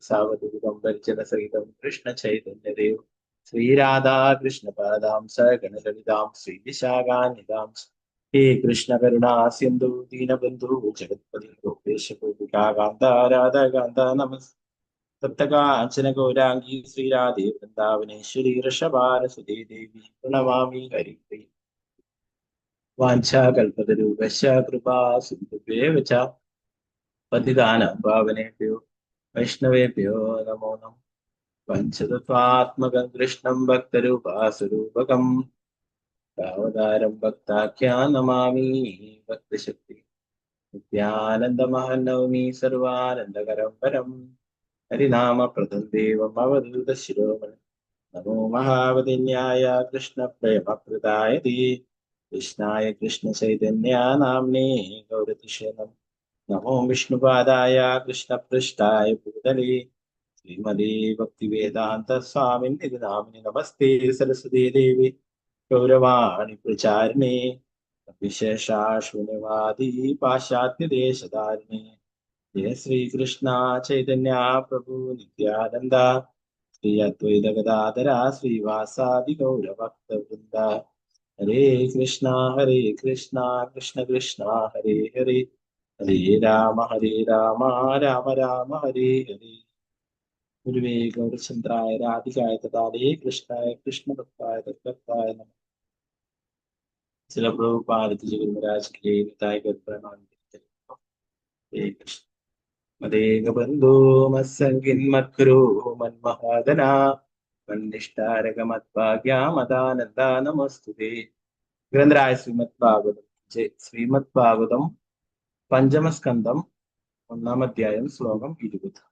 സാവധൂതം പരിജനസഹിതം കൃഷ്ണ ചൈതന്യദേവ് ശ്രീരാധാകൃഷ്ണപാദാം സഗണലളിതാം ശ്രീവിശാഖാന്വിതാം. ഹേ കൃഷ്ണ കരുണാ സിന്ധു ദീനബന്ധു ജഗത്പതി ഗോപേശ ഗോപികാ കാന്ത രാധാകാന്ത നമസ്. തപ്തകാഞ്ചന ഗൗരാംഗി ശ്രീരാധേ വൃന്ദാവനേശ്വരി ഋഷഭാരസുതേ ദേവി പ്രണമാമി ഹരിപ്രിയ. വാഞ്ചാകൽപതരൂപശ്ച കൃപാ സിന്ധുഭ്യേവ ച പതിതാനാം പാവനേഭ്യോ വൈഷ്ണവേഭ്യോ നമോ നമഃ. പഞ്ചതത്വാത്മകം കൃഷ്ണം ഭക്തരൂപാസുരൂപകം അവതാരം ഭക്താഖ്യാ നമാമി ഭക്തശക്തി. നിത്യാനന്ദമഹന്നവമി സർവാനന്ദകരം പരം ഹരിനാമപ്രദം ദേവം അവധൂത ശിരോമണി. നമോ മഹാവതിന്യായ കൃഷ്ണപ്രേമപ്രദായ കൃഷ്ണായ കൃഷ്ണ ചൈതന്യ നാംനേ ഗൗരതിഷേ നമോ വിഷ്ണുപാദായ കൃഷ്ണപൃഷ്ഠായ ഭൂതലേ ശ്രീമതേ ഭക്തിവേദാന്ത സ്വാമിൻ ഇതി നാമിനി. നമസ്തേ സരസ്വതീ ദേവി ഗൗരവാണി പ്രചാരിണേ വിശേഷാശൂന്യവാദി പാശ്ചാത്യദേശധാരിണേ. ജയ ശ്രീകൃഷ്ണ ചൈതന്യ പ്രഭു നിത്യാനന്ദ ശ്രീ അദ്വൈത ഗദാധര ശ്രീവാസാദി ഗൗരഭക്തവൃന്ദ. ഹരേ കൃഷ്ണ ഹരേ കൃഷ്ണ കൃഷ്ണ കൃഷ്ണ ഹരേ ഹരേ ഹരേ രാമ ഹരേ രാമ രാമ രാമ ഹരേ ഹരേ. ഗുരുവേ ഗൗരചന്ദ്രായ രാധികായ തദാലേ കൃഷ്ണായ കൃഷ്ണഭക്തായ തദ്ഭക്തായ നമഃ. ചില പ്രഭുപാദ ഗുരുമരാജ് ഹരേ കൃഷ്ണ. മദേകബന്ധോ മത്സംഗിൻ മദ്ഗുരോ മന്മഹാദന മന്നിഷ്ടാരകമത്ഭാഗ്യാമദാനന്ദ നമസ്തുതേ. ഗ്രന്ഥരായ ശ്രീമദ് ഭാഗവതം, ശ്രീമദ് ഭാഗവതം പഞ്ചമസ്കന്ധം ഒന്നാം അധ്യായം ശ്ലോകം 20.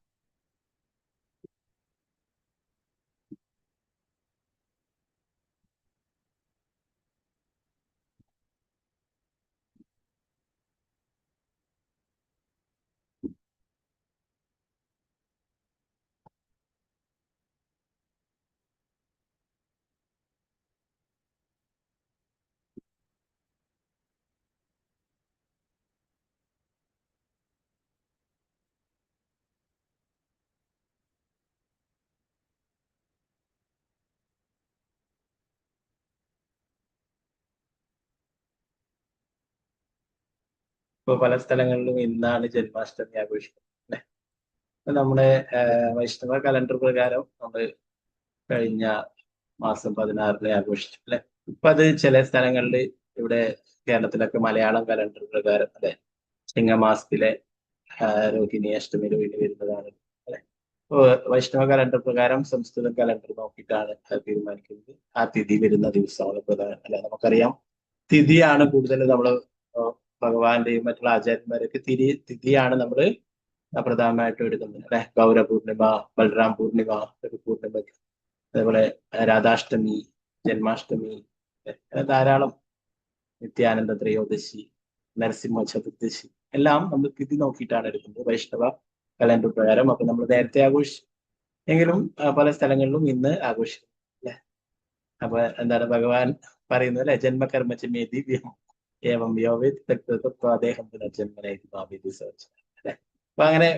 ഇപ്പൊ പല സ്ഥലങ്ങളിലും ഇന്നാണ് ജന്മാഷ്ടമി ആഘോഷിക്കുന്നത് അല്ലെ? നമ്മുടെ വൈഷ്ണവ കലണ്ടർ പ്രകാരം നമ്മൾ കഴിഞ്ഞ മാസം 16-ന് ആഘോഷിച്ചു അല്ലെ? ഇപ്പൊ അത് ചില സ്ഥലങ്ങളിൽ ഇവിടെ കേരളത്തിലൊക്കെ മലയാളം കലണ്ടർ പ്രകാരം അല്ലെ, ചിങ്ങമാസത്തിലെ രോഹിണി അഷ്ടമി രോഹിണി വരുന്നതാണ് അല്ലെ? ഇപ്പൊ വൈഷ്ണവ കലണ്ടർ പ്രകാരം സംസ്കൃത കലണ്ടർ നോക്കിയിട്ടാണ് അത് തീരുമാനിക്കുന്നത്. ആ തിഥി വരുന്ന ദിവസമാണ് പ്രധാനം അല്ലെ? നമുക്കറിയാം തിഥിയാണ് കൂടുതൽ നമ്മള് ഭഗവാന്റെയും മറ്റുള്ള ആചാര്യന്മാരൊക്കെ തിഥിയാണ് നമ്മള് പ്രധാനമായിട്ടും എടുക്കുന്നത് അല്ലെ? ഗൗര പൂർണിമ, ബലറാം പൂർണിമ, പൂർണിമ, അതേപോലെ രാധാഷ്ടമി, ജന്മാഷ്ടമി, ധാരാളം നിത്യാനന്ദ ത്രയോദശി, നരസിംഹ ചതുർദശി എല്ലാം നമ്മൾ തിഥി നോക്കിയിട്ടാണ് എടുക്കുന്നത് വൈഷ്ണവ കലണ്ടർ പ്രകാരം. അപ്പൊ നമ്മൾ നേരത്തെ ആഘോഷിച്ചു എങ്കിലും പല സ്ഥലങ്ങളിലും ഇന്ന് ആഘോഷിക്കും അല്ലെ? അപ്പൊ എന്താണ് ഭഗവാൻ പറയുന്നത് അല്ലെ? ജന്മകർമ്മ ച മേ ദിവ്യം ഏവം യോവേത് തത്വാദേഹം പുനർജന്മനൈതി അല്ലെ? അപ്പൊ അങ്ങനെ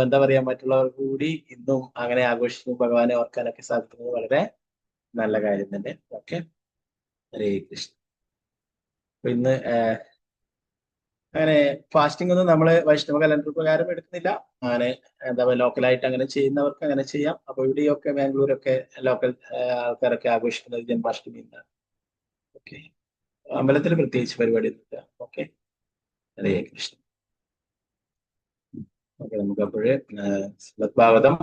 എന്താ പറയാ, മറ്റുള്ളവർക്ക് കൂടി ഇന്നും അങ്ങനെ ആഘോഷിക്കും ഭഗവാനെ ഓർക്കാനൊക്കെ സാധിക്കുന്നത് വളരെ നല്ല കാര്യം തന്നെ. ഓക്കെ, ഹരേ കൃഷ്ണ. അപ്പൊ ഇന്ന് അങ്ങനെ ഫാസ്റ്റിംഗ് ഒന്നും നമ്മള് വൈഷ്ണവ കലണ്ടർ പ്രകാരം എടുക്കുന്നില്ല. അങ്ങനെ എന്താ പറയുക, ലോക്കലായിട്ട് അങ്ങനെ ചെയ്യുന്നവർക്ക് അങ്ങനെ ചെയ്യാം. അപ്പൊ ഇവിടെയൊക്കെ ബാംഗ്ലൂരൊക്കെ ലോക്കൽ ആൾക്കാരൊക്കെ ആഘോഷിക്കുന്നത് ജന്മാഷ്ടമി എന്നാണ്. ഓക്കെ, അമ്പലത്തിൽ പ്രത്യേകിച്ച് പരിപാടിയൊന്നുമില്ല. ഓക്കെ, ഹരേ കൃഷ്ണ. ഓക്കെ, നമുക്ക് അപ്പോഴ് ശ്രീമദ് ഭാഗവതം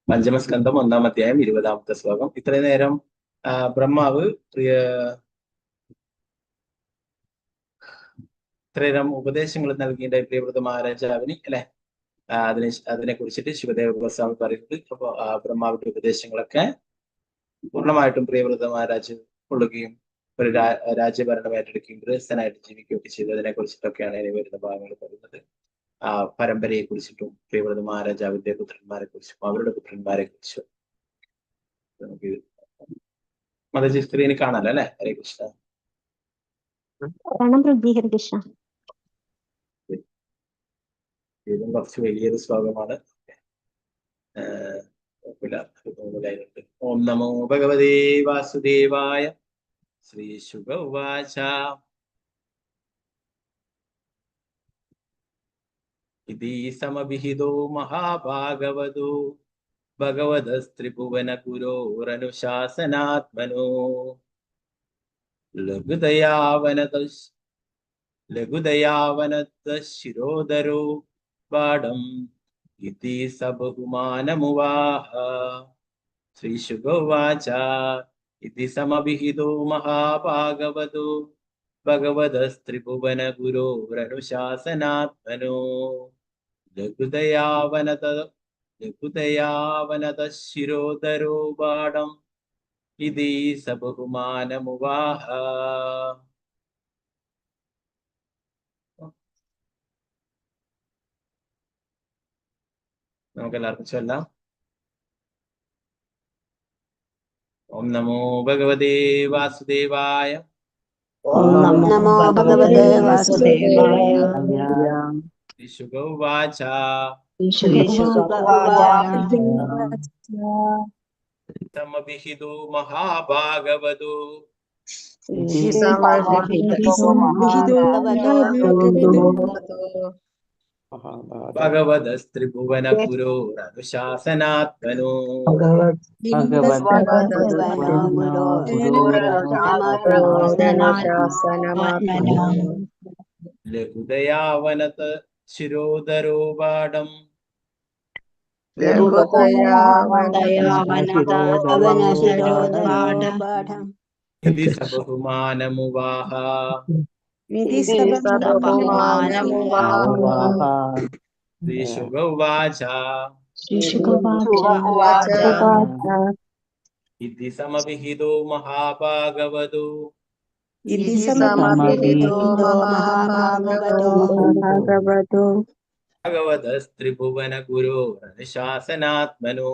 പഞ്ചമസ്കന്ധം ഒന്നാം അധ്യായം 20-ാമത്തെ ശ്ലോകം. ഇത്രയും നേരം ബ്രഹ്മാവ് ഇത്രയേരം ഉപദേശങ്ങൾ നൽകിയ പ്രിയവ്രത മഹാരാജാവിന് അല്ലെ? അതിനെ കുറിച്ചിട്ട് ശിവദേവ ഗോസ്വാമി പറയുന്നത്. അപ്പൊ ബ്രഹ്മാവിന്റെ ഉപദേശങ്ങളൊക്കെ പൂർണ്ണമായിട്ടും പ്രിയവ്രത മഹാരാജ് കൊള്ളുകയും ഒരു രാജ്യഭരണം ഏറ്റെടുക്കുകയും ഗൃഹസ്ഥനായിട്ട് ജീവിക്കുകയൊക്കെ ചെയ്തതിനെ കുറിച്ചിട്ടൊക്കെയാണ് ഇനി വരുന്ന ഭാഗങ്ങൾ പറയുന്നത്. ആ പരമ്പരയെ കുറിച്ചിട്ടും പ്രിയവ്രത മഹാരാജാവിന്റെ പുത്രന്മാരെ കുറിച്ചും അവരുടെ പുത്രന്മാരെ കുറിച്ചും നമുക്ക് മാതാജി സ്ക്രീനിൽ കാണാലോ അല്ലെ? ഹരേ കൃഷ്ണ. പ്രണാം പ്രഭുജി, ഹരേ കൃഷ്ണ. ഇതും കുറച്ച് വലിയൊരു ശ്ലോകമാണ്. കുഴപ്പമില്ല, ഒരു 3 ലൈനുണ്ട്. ഓം നമോ ഭഗവതേ വാസുദേവായ. ശ്രീ ശുക ഉവാച ഇതി സമഭിഹിതോ മഹാഭാഗവതോ ഭഗവതസ്ത്രിഭുവന ഗുരോരനുശാസനാത്മനോ ലഘുദയാവനത ലഘുദയാവനത ശിരോധരോ പാഠം ഇതി സബഹുമാനമുവാഹ. ശ്രീശുഗോവാച ഇതി സമഭിഹിതോ മഹാഭാഗവതോ ഭഗവതസ്ത്രിഭുവന ഗുരോരനുശാസനാത്മനോ ലഘുദയാവനത ലഘുദയാവനത ശിരോധരോ പാഠം ഇതി സബഹുമാനമുവാഹ. നമുക്ക് എല്ലാവർക്കും ചൊല്ലാം. ഓം നമോ ഭഗവതേ വാസുദേവായ. ഓം നമോ ഭഗവതേ വാസുദേവായ. ശ്രീശുഗോവാച സമഭിഹിതോ മഹാഭാഗവതോ ഭഗവതസ്ത്രിഭുവന ഗുരോരനുശാസനാത്മനോ ലഘുദയാവനത ശിരോധരോ പാഠം ഇതി സബഹുമാനമുവാഹ. ശ്രീശുഗോവാച ഇതി സമഭിഹിതോ മഹാഭാഗവതോ ഭഗവതസ്ത്രിഭുവന ഗുരോരനുശാസനാത്മനോ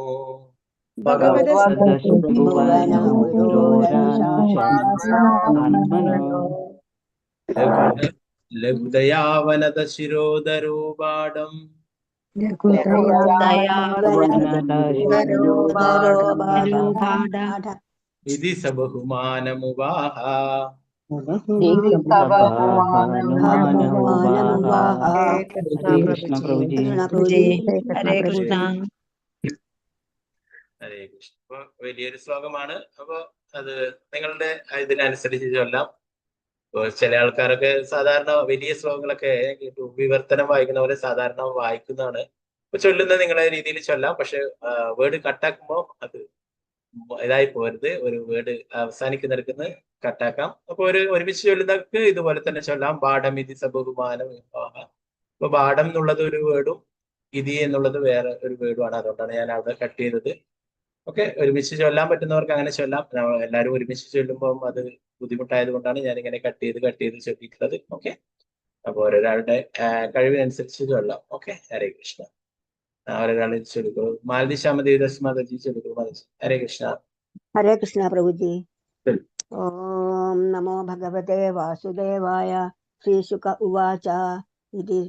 ലഘുദയാവനത ശിരോധരോ പാഠം ഇതി സബഹുമാനമുവാഹ. ഹരേ കൃഷ്ണ പ്രഭുജി. ഹരേ കൃഷ്ണ. ഹരേ കൃഷ്ണ. അപ്പൊ വലിയൊരു ശ്ലോകമാണ്. അപ്പൊ അത് നിങ്ങളുടെ ഇതിനനുസരിച്ച് ചൊല്ലാം. ചില ആൾക്കാരൊക്കെ സാധാരണ വലിയ ശ്ലോകങ്ങളൊക്കെ വിവർത്തനം വായിക്കുന്ന പോലെ സാധാരണ വായിക്കുന്നതാണ്. അപ്പൊ ചൊല്ലുന്നത് നിങ്ങളുടെ രീതിയിൽ ചൊല്ലാം. പക്ഷെ വേർഡ് കട്ടാക്കുമ്പോൾ അത് ഇതായി പോരുത്. ഒരു വേർഡ് അവസാനിക്കുന്നിടക്കുന്ന കട്ടാക്കാം. അപ്പൊ ഒരു ഒരുമിച്ച് ചൊല്ലുന്നവർക്ക് ഇതുപോലെ തന്നെ ചൊല്ലാം. പാഠം ഇതി സബഹുമാനം. അപ്പൊ പാഠം എന്നുള്ളത് ഒരു വേർഡും ഇതി എന്നുള്ളത് വേറെ ഒരു വേർഡുമാണ്. അതുകൊണ്ടാണ് ഞാൻ അവിടെ കട്ട് ചെയ്തത്. ഓക്കെ, ഒരുമിച്ച് ചൊല്ലാൻ പറ്റുന്നവർക്ക് അങ്ങനെ ചൊല്ലാം. എല്ലാവരും ഒരുമിച്ച് ചൊല്ലുമ്പോൾ അത് ബുദ്ധിമുട്ടായത് കൊണ്ടാണ് ഞാൻ ഇങ്ങനെ കട്ട് ചെയ്ത് കട്ട് ചെയ്ത് ചൊല്ലിയിട്ടുള്ളത്. ഓക്കെ, അപ്പൊ ഓരോരാളുടെ കഴിവിനനുസരിച്ച് ചൊല്ലാം. ഓക്കെ, ഹരേ കൃഷ്ണ. ഓരോരാളെ ചൊല്ലിക്കോളൂ. മാലതി ശ്യാമ ദേവദാസ് മാതാജി ചൊല്ലിക്കോളൂ. മാതാജി ഹരേ കൃഷ്ണ. ഹരേ കൃഷ്ണ പ്രഭുജി. ഓം നമോ ഭഗവതേ വാസുദേവായ. ശ്രീശുക ഉവാച ഇതി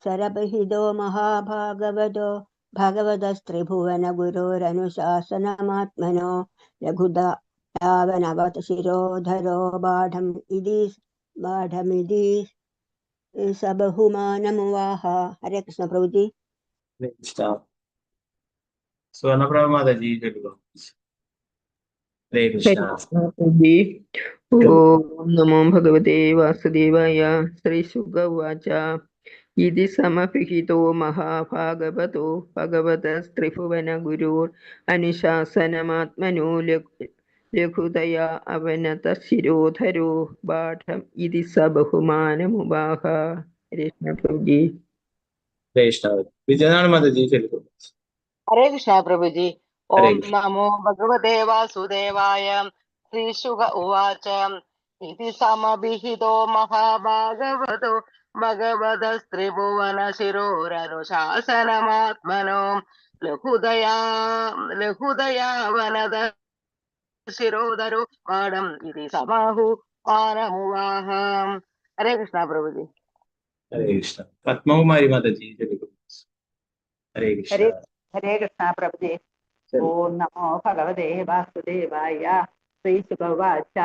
സരഭിഹിതോ മഹാഭാഗവതോ ഭഗവതസ്ത്രിഭുവന ഗുരോരനുശാസനമാത്മനോ ലഘുദാവനവത ശിരോധരോ പാഠം ഇതി പാഠമിതി സബഹുമാനമുവാഹ. ഹരേ കൃഷ്ണ പ്രഭുജി. ഹരേ കൃഷ്ണ. സുവർണപ്രഭ മാതാജി ചൊല്ലുക. ഹരേ കൃഷ്ണ. പ്രഭുജി. ഓം നമോ ഭഗവതേ വാസുദേവായ. ശ്രീ ശുക ഉവാച ഇതി സമഭിഹിതോ മഹാഭാഗവതോ ഭഗവതസ്ത്രിഭുവന ഗുരോർ അനുശാസനമാത്മനോ ലഘുതയാ അവനത ശിരോധരോ പാഠം ഇതി സ ബഹുമാനമുവാഹ. ഹരേ കൃഷ്ണ പ്രഭുജി. ഹരേ കൃഷ്ണ. വിജയനാണ് മാതാജി ചൊല്ലിക്കോളൂ. ഹരേ കൃഷ്ണ പ്രഭുജി. ഹരേ ഓം കൃഷ്ണ. നമോ ഭഗവതേ വാസുദേവായ. ശ്രീശുക ഉവാച ഇതി സമഭിഹിതോ മഹാഭാഗവതോ ഭഗവതസ്ത്രിഭുവന ശിരോരനുശാസനമാത്മനോ ലഘുദയാ ലഘുദയാവനത ശിരോധരോ പാഠം ഇതി സമാഹു മാനമുവാഹ. ഹരേ കൃഷ്ണ പ്രഭുജി. ഹരേ കൃഷ്ണ. പത്മകുമാരി മാതാജി ചൊല്ലിക്കോളൂ. ഹരേ കൃഷ്ണ. ഹരേ ഹരേ കൃഷ്ണ പ്രഭുജി. ശരി. ഓം നമോ ഭഗവതേ വാസുദേവായ. ശ്രീശുഭവാച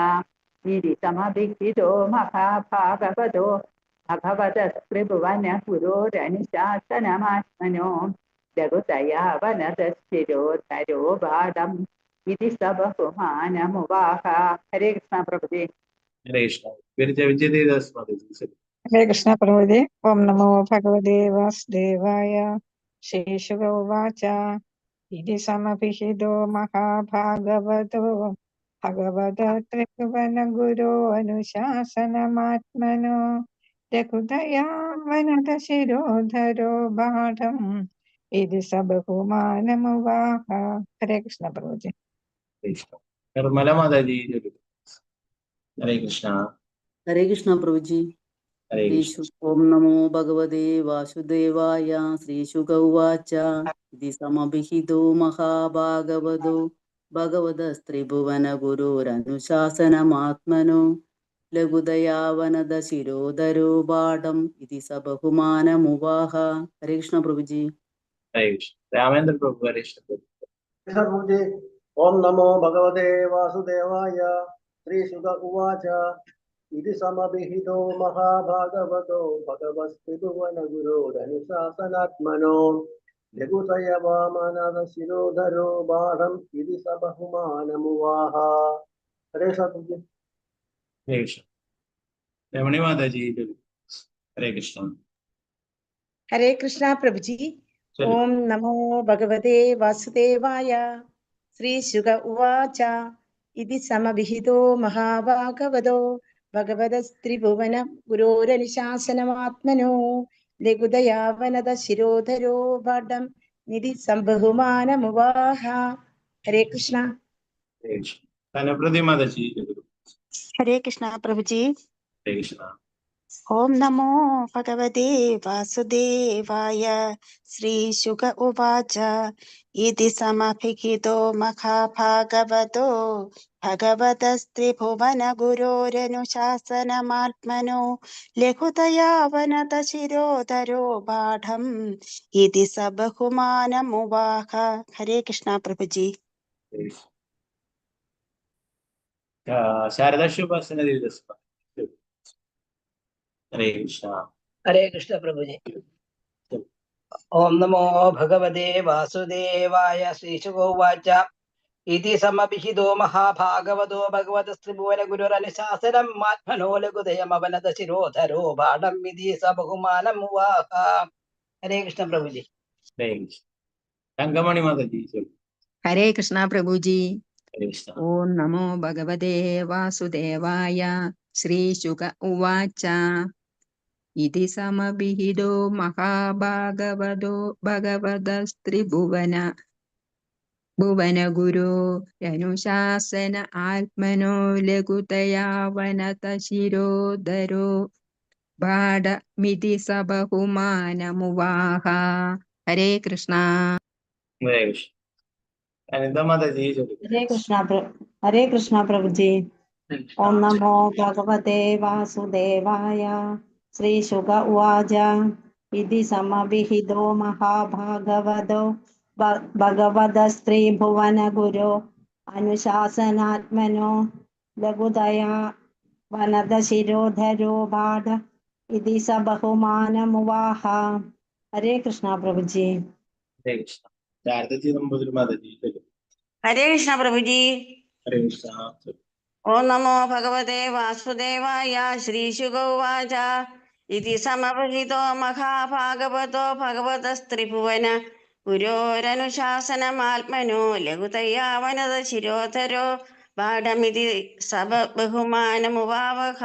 ഇതി സമഭിഹിതോ മഹാഭാഗവതോ ഭഗവതസ്ത്രിഭുവന ഗുരോരനുശാസനമാത്മനോ ലഘുതയാ വനദശിരോധരോ ബാഢം ഇതി സ ബഹുമാനമുവാഹ. ഹരേ കൃഷ്ണ പ്രഭുജി. ഹരേ കൃഷ്ണ. വിരജ വിജയദേവദാസ് മാതാജി ശരി. ഹരേ കൃഷ്ണ പ്രഭുജി. ഓം നമോ ഭഗവതേ വാസുദേവായ. ശ്രീശുക ഉവാച ഇതി സമഭിഹിതോ മഹാഭാഗവതോ ഭഗവത ത്രിഭുവന ഗുരോ അനുശാസനമാത്മനോ രഘുദയാ വനത ശിരോധരോ പാഠം ഇതി സ ബഹുമാനമുവാഹ. ഹരേ കൃഷ്ണ പ്രഭുജി. ഹരേ കൃഷ്ണ. നിർമ്മല മാതാജി ചൊല്ലു. ഹരേ കൃഷ്ണ. ഹരേ കൃഷ്ണ പ്രഭുജി. ഹരേ കൃഷ്ണ. ഓം നമോ ഭഗവതേ വാസുദേവായ. ശ്രീശുക ഉവാച ഇതി സമഭിഹിതോ മഹാഭാഗവതോ ഭഗവതസ്ത്രിഭുവന ഗുരോരനുശാസനമാത്മനോ ലഘുദയാവനദ ശിരോധരോ പാഠം ഇതി സ ബഹുമാനമുവാഹ. ഹരേ കൃഷ്ണ പ്രഭുജി. ഹരേ കൃഷ്ണ. രാമേന്ദ്ര പ്രഭു. ഹരേ കൃഷ്ണ പ്രഭു. കൃഷ്ണ പ്രഭുജി. ഓം നമോ ഭഗവതേ വാസുദേവായ. ശ്രീശുക ഉവാച ഇതി സമഭിഹിതോ മഹാഭാഗവതോ ഭഗവസ്ത്രിഭുവന ഗുരോരനുശാസനാത്മനോ ലഘുതയ വാമനദ ശിരോധരോ ബാഢം ഇതി സ ബഹുമാനമുവാഹ. ഹരേ കൃഷ്ണ പ്രഭുജി. ഹരേ കൃഷ്ണ. രമണി മാതാജി ചൊല്ലു. ഹരേ കൃഷ്ണ. ഹരേ കൃഷ്ണ പ്രഭുജി. ചൊല്ലു. ഓം നമോ ഭഗവതേ വാസുദേവായ. ശ്രീശുക ഉവാച ഇതി സമഭിഹിതോ മഹാഭാഗവതോ ഭഗവതസ്ത്രിഭുവന ഗുരോരനുശാസനമാത്മനോ ലഘുദയാവനത ശിരോധരോ പാഠം നിധി സംബഹുമാനമുവാഹ. ഹരേ കൃഷ്ണ. ഹരേ കൃഷ്ണ. ധനപ്രതി മാതാജി ചൊല്ലു. ഹരേ കൃഷ്ണ പ്രഭുജി. ഹരേ കൃഷ്ണ. ഓം നമോ ഭഗവതേ വാസുദേവായ. ശ്രീശുക ഉവാച ഇതി സമഭിഹിതോ മഹാഭാഗവതോ ഭഗവതസ്ത്രിഭുവന ഗുരോരനുശാസനമാത്മനോ ലഘുതയാവനത ശിരോധരോ പാഠം ഇതി സ ബഹുമാനമുവാഹ. ഹരേ കൃഷ്ണ പ്രഭുജി. ഹരേ കൃഷ്ണ. ശാരദാ ശിവോപാസന ദേവിദാസ്. ഹരേ കൃഷ്ണ. ഹരേ കൃഷ്ണ പ്രഭുജി. ഓം നമോ ഭഗവതേ വാസുദേവായ. ശ്രീശുകോവാച ഇതി സമഭിഹിതോ മഹാഭാഗവതോ ഭഗവതസ്ത്രിഭുവന ഗുരുരനുശാസനം ആത്മനോ ലഘുദയമവനത ശിരോധരോ ബാഢം ഇതി സ ബഹുമാനമുവാഹ. ഹരേ കൃഷ്ണ പ്രഭുജി. ഹരേ കൃഷ്ണ. തങ്കമണി മാതാജി ചൊല്ലു. ഹരേ കൃഷ്ണ പ്രഭുജി. ഹരേ കൃഷ്ണ. ഓം നമോ ഭഗവതേ വാസുദേവായ. ശ്രീശുക ഉവാച ഇതി സമഭിഹിതോ മഹാഭാഗവതോ ഭഗവതസ്ത്രിഭുവന ഭുവനഗുരോരനുശാസന ആത്മനോ ലഘുതയാവനത ശിരോധരോ പാഠമിതി സ ബഹുമാനമുവാഹ. ഹരേ കൃഷ്ണ. ഹരേ കൃഷ്ണ. അനിത മാതാജി ചൊല്ലു. ഹരേ കൃഷ്ണ ഹരേ കൃഷ്ണ പ്രഭുജി. ഹരേ കൃഷ്ണ. ഓം നമോ ഭഗവതേ വാസുദേവായ. ശ്രീശുക ഉവാച ഇതി സമഭിഹിതോ മഹാഭാഗവതോ ഭഗവതസ്ത്രീഭുവന ഗുരോ അനുശാസനാത്മനോ ലഘുതയാ വനദ ശിരോധരോ പാഠ ഇതി സ ബഹുമാനമുവാഹ. ഹരേ കൃഷ്ണ പ്രഭുജി. ഹരേ കൃഷ്ണ. ശാരദജി നമ്പൂതിരി മാതാജി ചൊല്ലു. ഹരേ കൃഷ്ണ പ്രഭുജി. ഹരേ കൃഷ്ണ. ഓം നമോ ഭഗവതേ വാസുദേവായ. ശ്രീശുകോവാച ഇതി സമഭിഹിതോ മഹാഭാഗവതോ ഭഗവതസ്ത്രിഭുവന ഗുരോരനുശാസനമാത്മനോ ലഘുതയാവനത ശിരോധരോ പാഠമിതി സബ ബഹുമാനമുവാവഹ.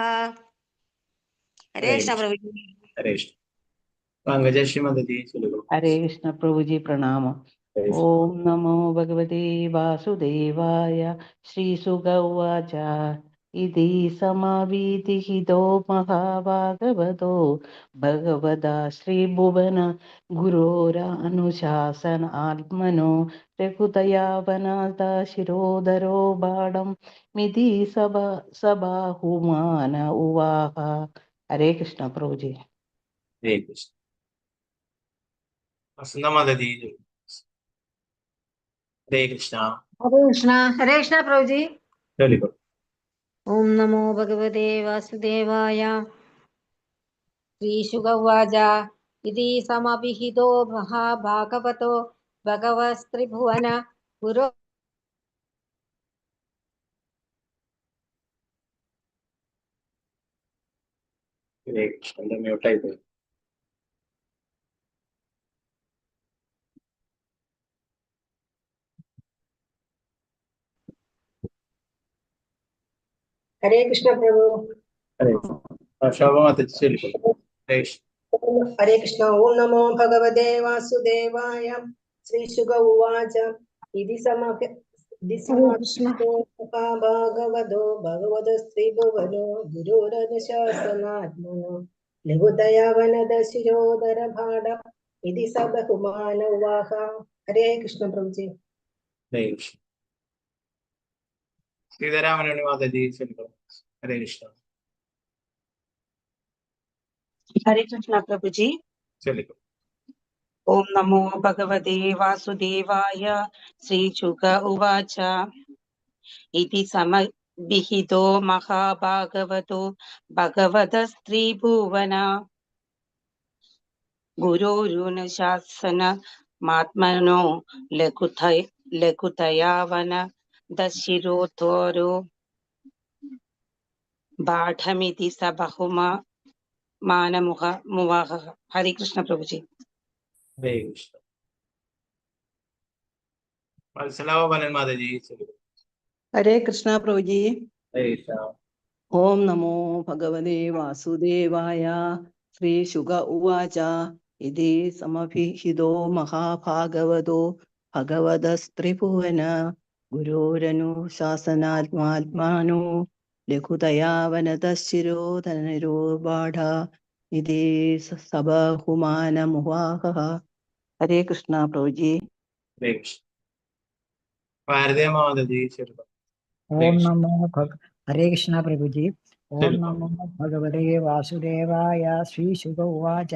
ഹരേ ഹരേ കൃഷ്ണ കൃഷ്ണ. പ്രഭുജി. ഹരേ കൃഷ്ണ. പങ്കജശ്രീ മാതാജി ചൊല്ലുക. ഹരേ കൃഷ്ണ പ്രഭുജി, പ്രണാമം. ഹരേ കൃഷ്ണ. ഓം നമോ ഭഗവതേ വാസുദേവായ. ശ്രീസുക ഉവാച ഇതി സമാവീതിഹിതോ മഹാഭാഗവതോ ഭഗവതാ ശ്രീഭുവന ഗുരോരനുശാസന ആത്മനോ രഘുതയാവനാഥ ശിരോധരോ ബാഢം മിതി സഭ സബാഹുമാന ഉവാഹ. ഹരേ കൃഷ്ണ പ്രഭുജി. ഹരേ കൃഷ്ണ. വസന്ത മാതാജി ചൊല്ലു. ഹരേ കൃഷ്ണ. ഹരേ കൃഷ്ണ. ഹരേ കൃഷ്ണ പ്രഭുജി. ചൊല്ലിക്കോളൂ. ഓം നമോ ഭഗവതേ വാസുദേവായ. ശ്രീശുക ഉവാച ഇതി സമഭിഹിതോ മഹാഭാഗവതോ ഭഗവസ്ത്രിഭുവന ഗുരോ ഹരേ കൃഷ്ണ. എന്താ മ്യൂട്ടായി പോയി? ഹരേ കൃഷ്ണ പ്രഭു. ഹരേ കൃഷ്ണ. ശോഭ മാതാജി ചൊല്ലിക്കോളൂ. ഹരേ കൃഷ്ണ. ഹരേ കൃഷ്ണ. ഓം നമോ ഭഗവതേ വാസുദേവായ. ശ്രീശുക ഉവാച ഇതി ഹരേ കൃഷ്ണ. സമഭാഗവതോ ഭഗവതസ്ത്രിഭുവനോ ഗുരുരനുശാസനാത്മനോ ലഘുതയാവനദ ശിരോധര ഭാട ഇതി സ ബഹുമാന ഉവാഹ. ഹരേ കൃഷ്ണ പ്രഭുജി. ഹരേ കൃഷ്ണ. സീതാരാമനുണ്ണി മാതാജി ചൊല്ലിക്കോളൂ. ഹരേ കൃഷ്ണ. ഹരേ കൃഷ്ണ പ്രഭുജി. ചൊല്ലിക്കോളൂ. ഓം നമോ ഭഗവതേ വാസുദേവായ. ശ്രീശുക ഉവാച ഇതി സമഭിഹിതോ മഹാഭാഗവതോ ഭഗവതസ്ത്രിഭുവന ഗുരോരുനുശാസനമാത്മനോ ലഘുതയാവന ദശിരോധോരോ പാഠമിതി സ ബഹുമാനമുഹ മുവാഹ. ഹരേ കൃഷ്ണ പ്രഭുജി. ഹരേ കൃഷ്ണ. വത്സലാബലൻ മാതാജി ചൊല്ലിക്കോളൂ. ഹരേ കൃഷ്ണ പ്രഭുജി. ഹരേ കൃഷ്ണ. ഓം നമോ ഭഗവതേ വാസുദേവായ. ശ്രീ ശുക ഉവാച ഇതി സമഭിഹിതോ മഹാഭാഗവതോ ഭഗവതസ്ത്രിഭുവന ഗുരോരനുശാസനാത്മാത്മാനോ ലഘുതയാവനതശിരോധനരോപാഠ ഇതി സബഹുമാനമുവാഹ. ഹരേ കൃഷ്ണ പ്രഭുജി. ഹരേ കൃഷ്ണ. ഭാരതീയ മാതാജി ചൊല്ലിക്കോളൂ. ഹരേ ഓം കൃഷ്ണ. നമോ ഹരേ കൃഷ്ണ പ്രഭുജി. ഓം ചൊല്ലിക്കോളൂ. നമോ ഭഗവതേ വാസുദേവായ. ശ്രീശുക ഉവാച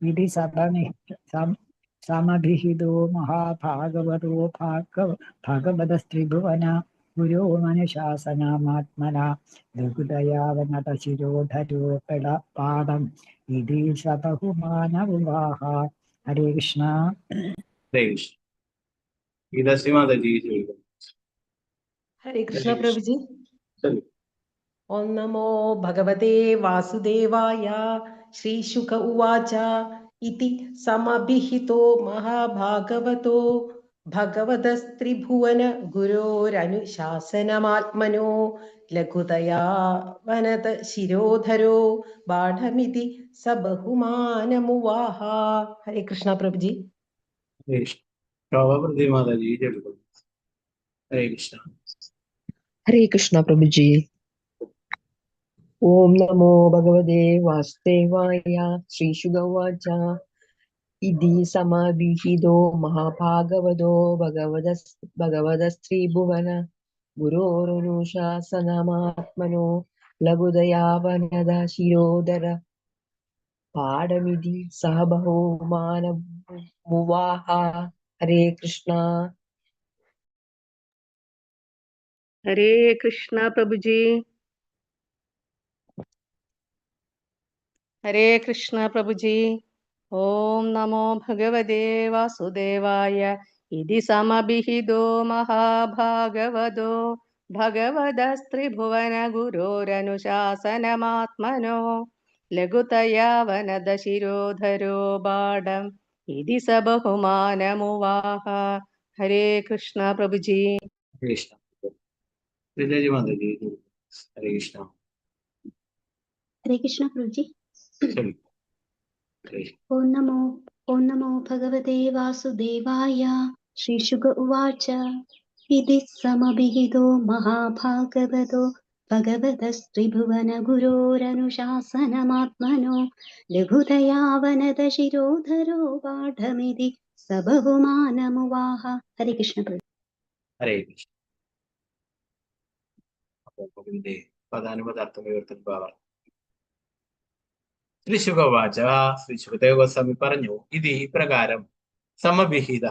ഇതി സമഭിഹിതോ മഹാഭാഗവതോ ഭഗവതസ്ത്രിഭുവന ഗുരോമനുശാസനമാത്മന ലഘുതയാവനത ശിരോധരോ പാഠം ഇതി സ ബഹുമാനവുവാഹ. ഹരേ കൃഷ്ണ. ഹരേ കൃഷ്ണ. ഗീതാശ്രീ മാതാജി ചൊല്ലിക്കോളൂ. ഹരേ കൃഷ്ണ ഹരേ കൃഷ്ണ. പ്രഭുജി. ചൊല്ലിക്കോളൂ. ഓം നമോ ഭഗവതേ വാസുദേവായ. ശ്രീശുക ഉവാച ഇതി സമഭിഹിതോ മഹാഭാഗവതോ ഭഗവതസ്ത്രിഭുവന ഗുരോരനുശാസനമാത്മനോ ലഘുതയാ വനത ശിരോധരോ ബാഢമിതി സ ബഹുമാനമുവാഹ. ഹരേ കൃഷ്ണ പ്രഭുജി. ഹരേ കൃഷ്ണ. ശോഭപ്രതി മാതാജി ചൊല്ലിക്കോളൂ. ഹരേ കൃഷ്ണ. ഹരേ കൃഷ്ണ പ്രഭുജി. ഓം നമോ ഭഗവതേ വാസുദേവായ. ശ്രീശുക ഉവാച ഇതി സമഭിഹിതോ മഹാഭാഗവതോ ഭഗവതസ്ത്രിഭുവന ഗുരോരനുശാസനമാത്മനോ ലഘുദയാവനദ ശിരോധര പാഠമിതി സഹ ബഹുമാനമുവാഹ. ഹരേ കൃഷ്ണ. ഹരേ കൃഷ്ണ പ്രഭുജി. ഹരേ കൃഷ്ണ പ്രഭുജി. ഓം നമോ ഭഗവതേ വാസുദേവായ. ഇതി സമഭിഹിതോ മഹാഭാഗവതോ ഭഗവതസ്ത്രിഭുവന ഗുരോരനുശാസനമാത്മനോ ലഘുതയാ വനദശിരോധരോ ബാഢം ഇതി സ ബഹുമാനമുവാഹ. ഹരേ കൃഷ്ണ പ്രഭുജി. ഹരേ കൃഷ്ണ. ശ്രീജാജി മാതാജി ഹരേ കൃഷ്ണ. ഹരേ കൃഷ്ണ പ്രഭുജി. ചൊല്ലിക്കോളൂ. ഹരേ കൃഷ്ണ. ഓം നമോ ഓം നമോ ഭഗവതേ വാസുദേവായ. ശ്രീശുക ഉവാച ഇതി സമഭിഹിതോ മഹാഭാഗവതോ ഭഗവതസ്ത്രിഭുവന ഗുരോരനുശാസനമാത്മനോ ലഘുതയാവനത ശിരോധരോ പാഠമിതി സ ബഹുമാനമുവാഹ. ഹരേ കൃഷ്ണ പ്രഭു. ഹരേ കൃഷ്ണ. അപ്പോൾ ഇതിന്റെ പദാനുപദാർത്ഥം വിവർത്തന ഭാവം. ശ്രീ ശുഖവാച ശ്രീ ശുഖദേവ ഗോസ്വാമി പറഞ്ഞു, ഇത് ഇപ്രകാരം സമവിഹിത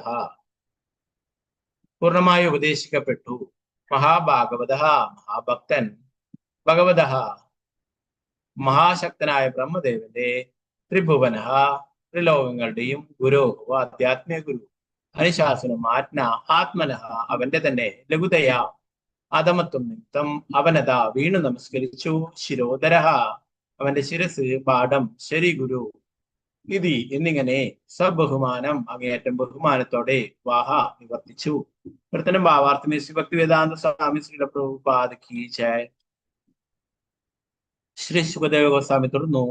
പൂർണ്ണമായി ഉപദേശിക്കപ്പെട്ടു. മഹാഭാഗവത മഹാഭക്തൻ, ഭഗവത മഹാശക്തനായ ബ്രഹ്മദേവന്റെ, ത്രിഭുവന ത്രിലോകങ്ങളുടെയും, ഗുരു ആധ്യാത്മിക ഗുരു, അനുശാസനം ആജ്ഞ, ആത്മനഃ അവന്റെ തന്നെ, ലഘുതയാ അധമത്വം നിമിത്തം, അവനത വീണു നമസ്കരിച്ചു, ശിരോധരഃ അവന്റെ ശിരസ്, പാഠം ശരി ഗുരു, ഇതി എന്നിങ്ങനെ സബഹുമാനം അങ്ങേയറ്റം ബഹുമാനത്തോടെ വാഹ നിവർത്തിച്ചു. പ്രവർത്തനം ഭാവാർത്ഥമേ ശ്രീ ഭക്തിവേദാന്ത സ്വാമി ശ്രീ പ്രഭുപാദ് കീ ജയ്. ശ്രീ സുഖദേവ ഗോസ്വാമി തുടർന്നു.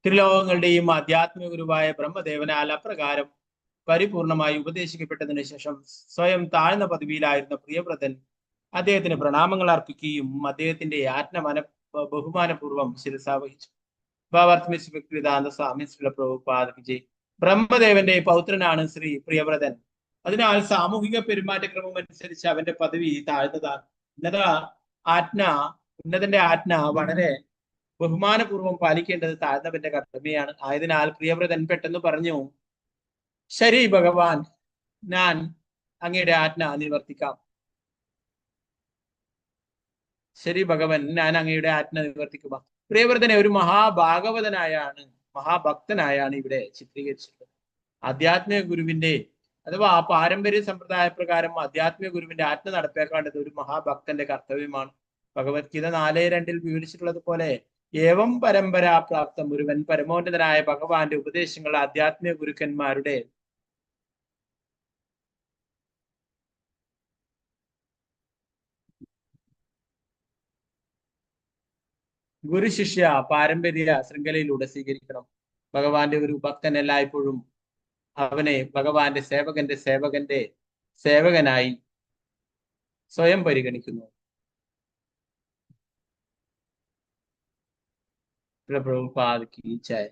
ത്രിലോകങ്ങളുടെയും ആധ്യാത്മിക ഗുരുവായ ബ്രഹ്മദേവനാൽ അപ്രകാരം പരിപൂർണമായി ഉപദേശിക്കപ്പെട്ടതിനു ശേഷം സ്വയം താഴ്ന്ന പദവിയിലായിരുന്ന പ്രിയവ്രതൻ അദ്ദേഹത്തിന് പ്രണാമങ്ങൾ അർപ്പിക്കുകയും അദ്ദേഹത്തിന്റെ ആജ്ഞ ബഹുമാനപൂർവ്വം ശിരസാവഹിച്ചു. ഭാവാർത്ഥമേ ശ്രീ ഭക്തിവേദാന്ത സ്വാമി ശ്രീ പ്രഭുപാദ് കി ജയ്. ബ്രഹ്മദേവന്റെ പൗത്രനാണ് ശ്രീ പ്രിയവ്രതൻ. അതിനാൽ സാമൂഹിക പെരുമാറ്റക്രമം അനുസരിച്ച് അവന്റെ പദവി താഴ്ന്നതാണ്. ഉന്നത ആജ്ഞ ഉന്നതന്റെ ആജ്ഞ വളരെ ബഹുമാനപൂർവ്വം പാലിക്കേണ്ടത് താഴ്ന്നവന്റെ കടമയാണ്. ആയതിനാൽ പ്രിയവ്രതൻ പെട്ടെന്ന് പറഞ്ഞു, ശരി ഭഗവാൻ, ഞാൻ അങ്ങയുടെ ആജ്ഞ നിവർത്തിക്കാം. ശരി ഭഗവൻ, ഞാൻ അങ്ങയുടെ ആജ്ഞ നിവർത്തിക്കുക. പ്രിയവ്രതനെ ഒരു മഹാഭാഗവതനായാണ്, മഹാഭക്തനായാണ് ഇവിടെ ചിത്രീകരിച്ചിട്ടുള്ളത്. ആധ്യാത്മിക ഗുരുവിന്റെ അഥവാ ആ പാരമ്പര്യ സമ്പ്രദായ പ്രകാരം ആധ്യാത്മിക ഗുരുവിന്റെ ആജ്ഞ നടപ്പാക്കേണ്ടത് ഒരു മഹാഭക്തന്റെ കർത്തവ്യമാണ്. ഭഗവത്ഗീത 4.2 വിവരിച്ചിട്ടുള്ളത് പോലെ ഏവം പരമ്പരാപ്രാപ്തം ഒരുവൻ പരമോന്നതനായ ഭഗവാന്റെ ഉപദേശങ്ങൾ ആധ്യാത്മിക ഗുരുക്കന്മാരുടെ ഗുരുശിഷ്യ പാരമ്പര്യ ശൃംഖലയിലൂടെ സ്വീകരിക്കണം. ഭഗവാന്റെ ഒരു ഭക്തൻ എല്ലായ്പ്പോഴും അവനെ ഭഗവാന്റെ സേവകന്റെ സേവകന്റെ സേവകനായി സ്വയം പരിഗണിക്കുന്നു. പ്രഭുപാദ് കി ജയ്.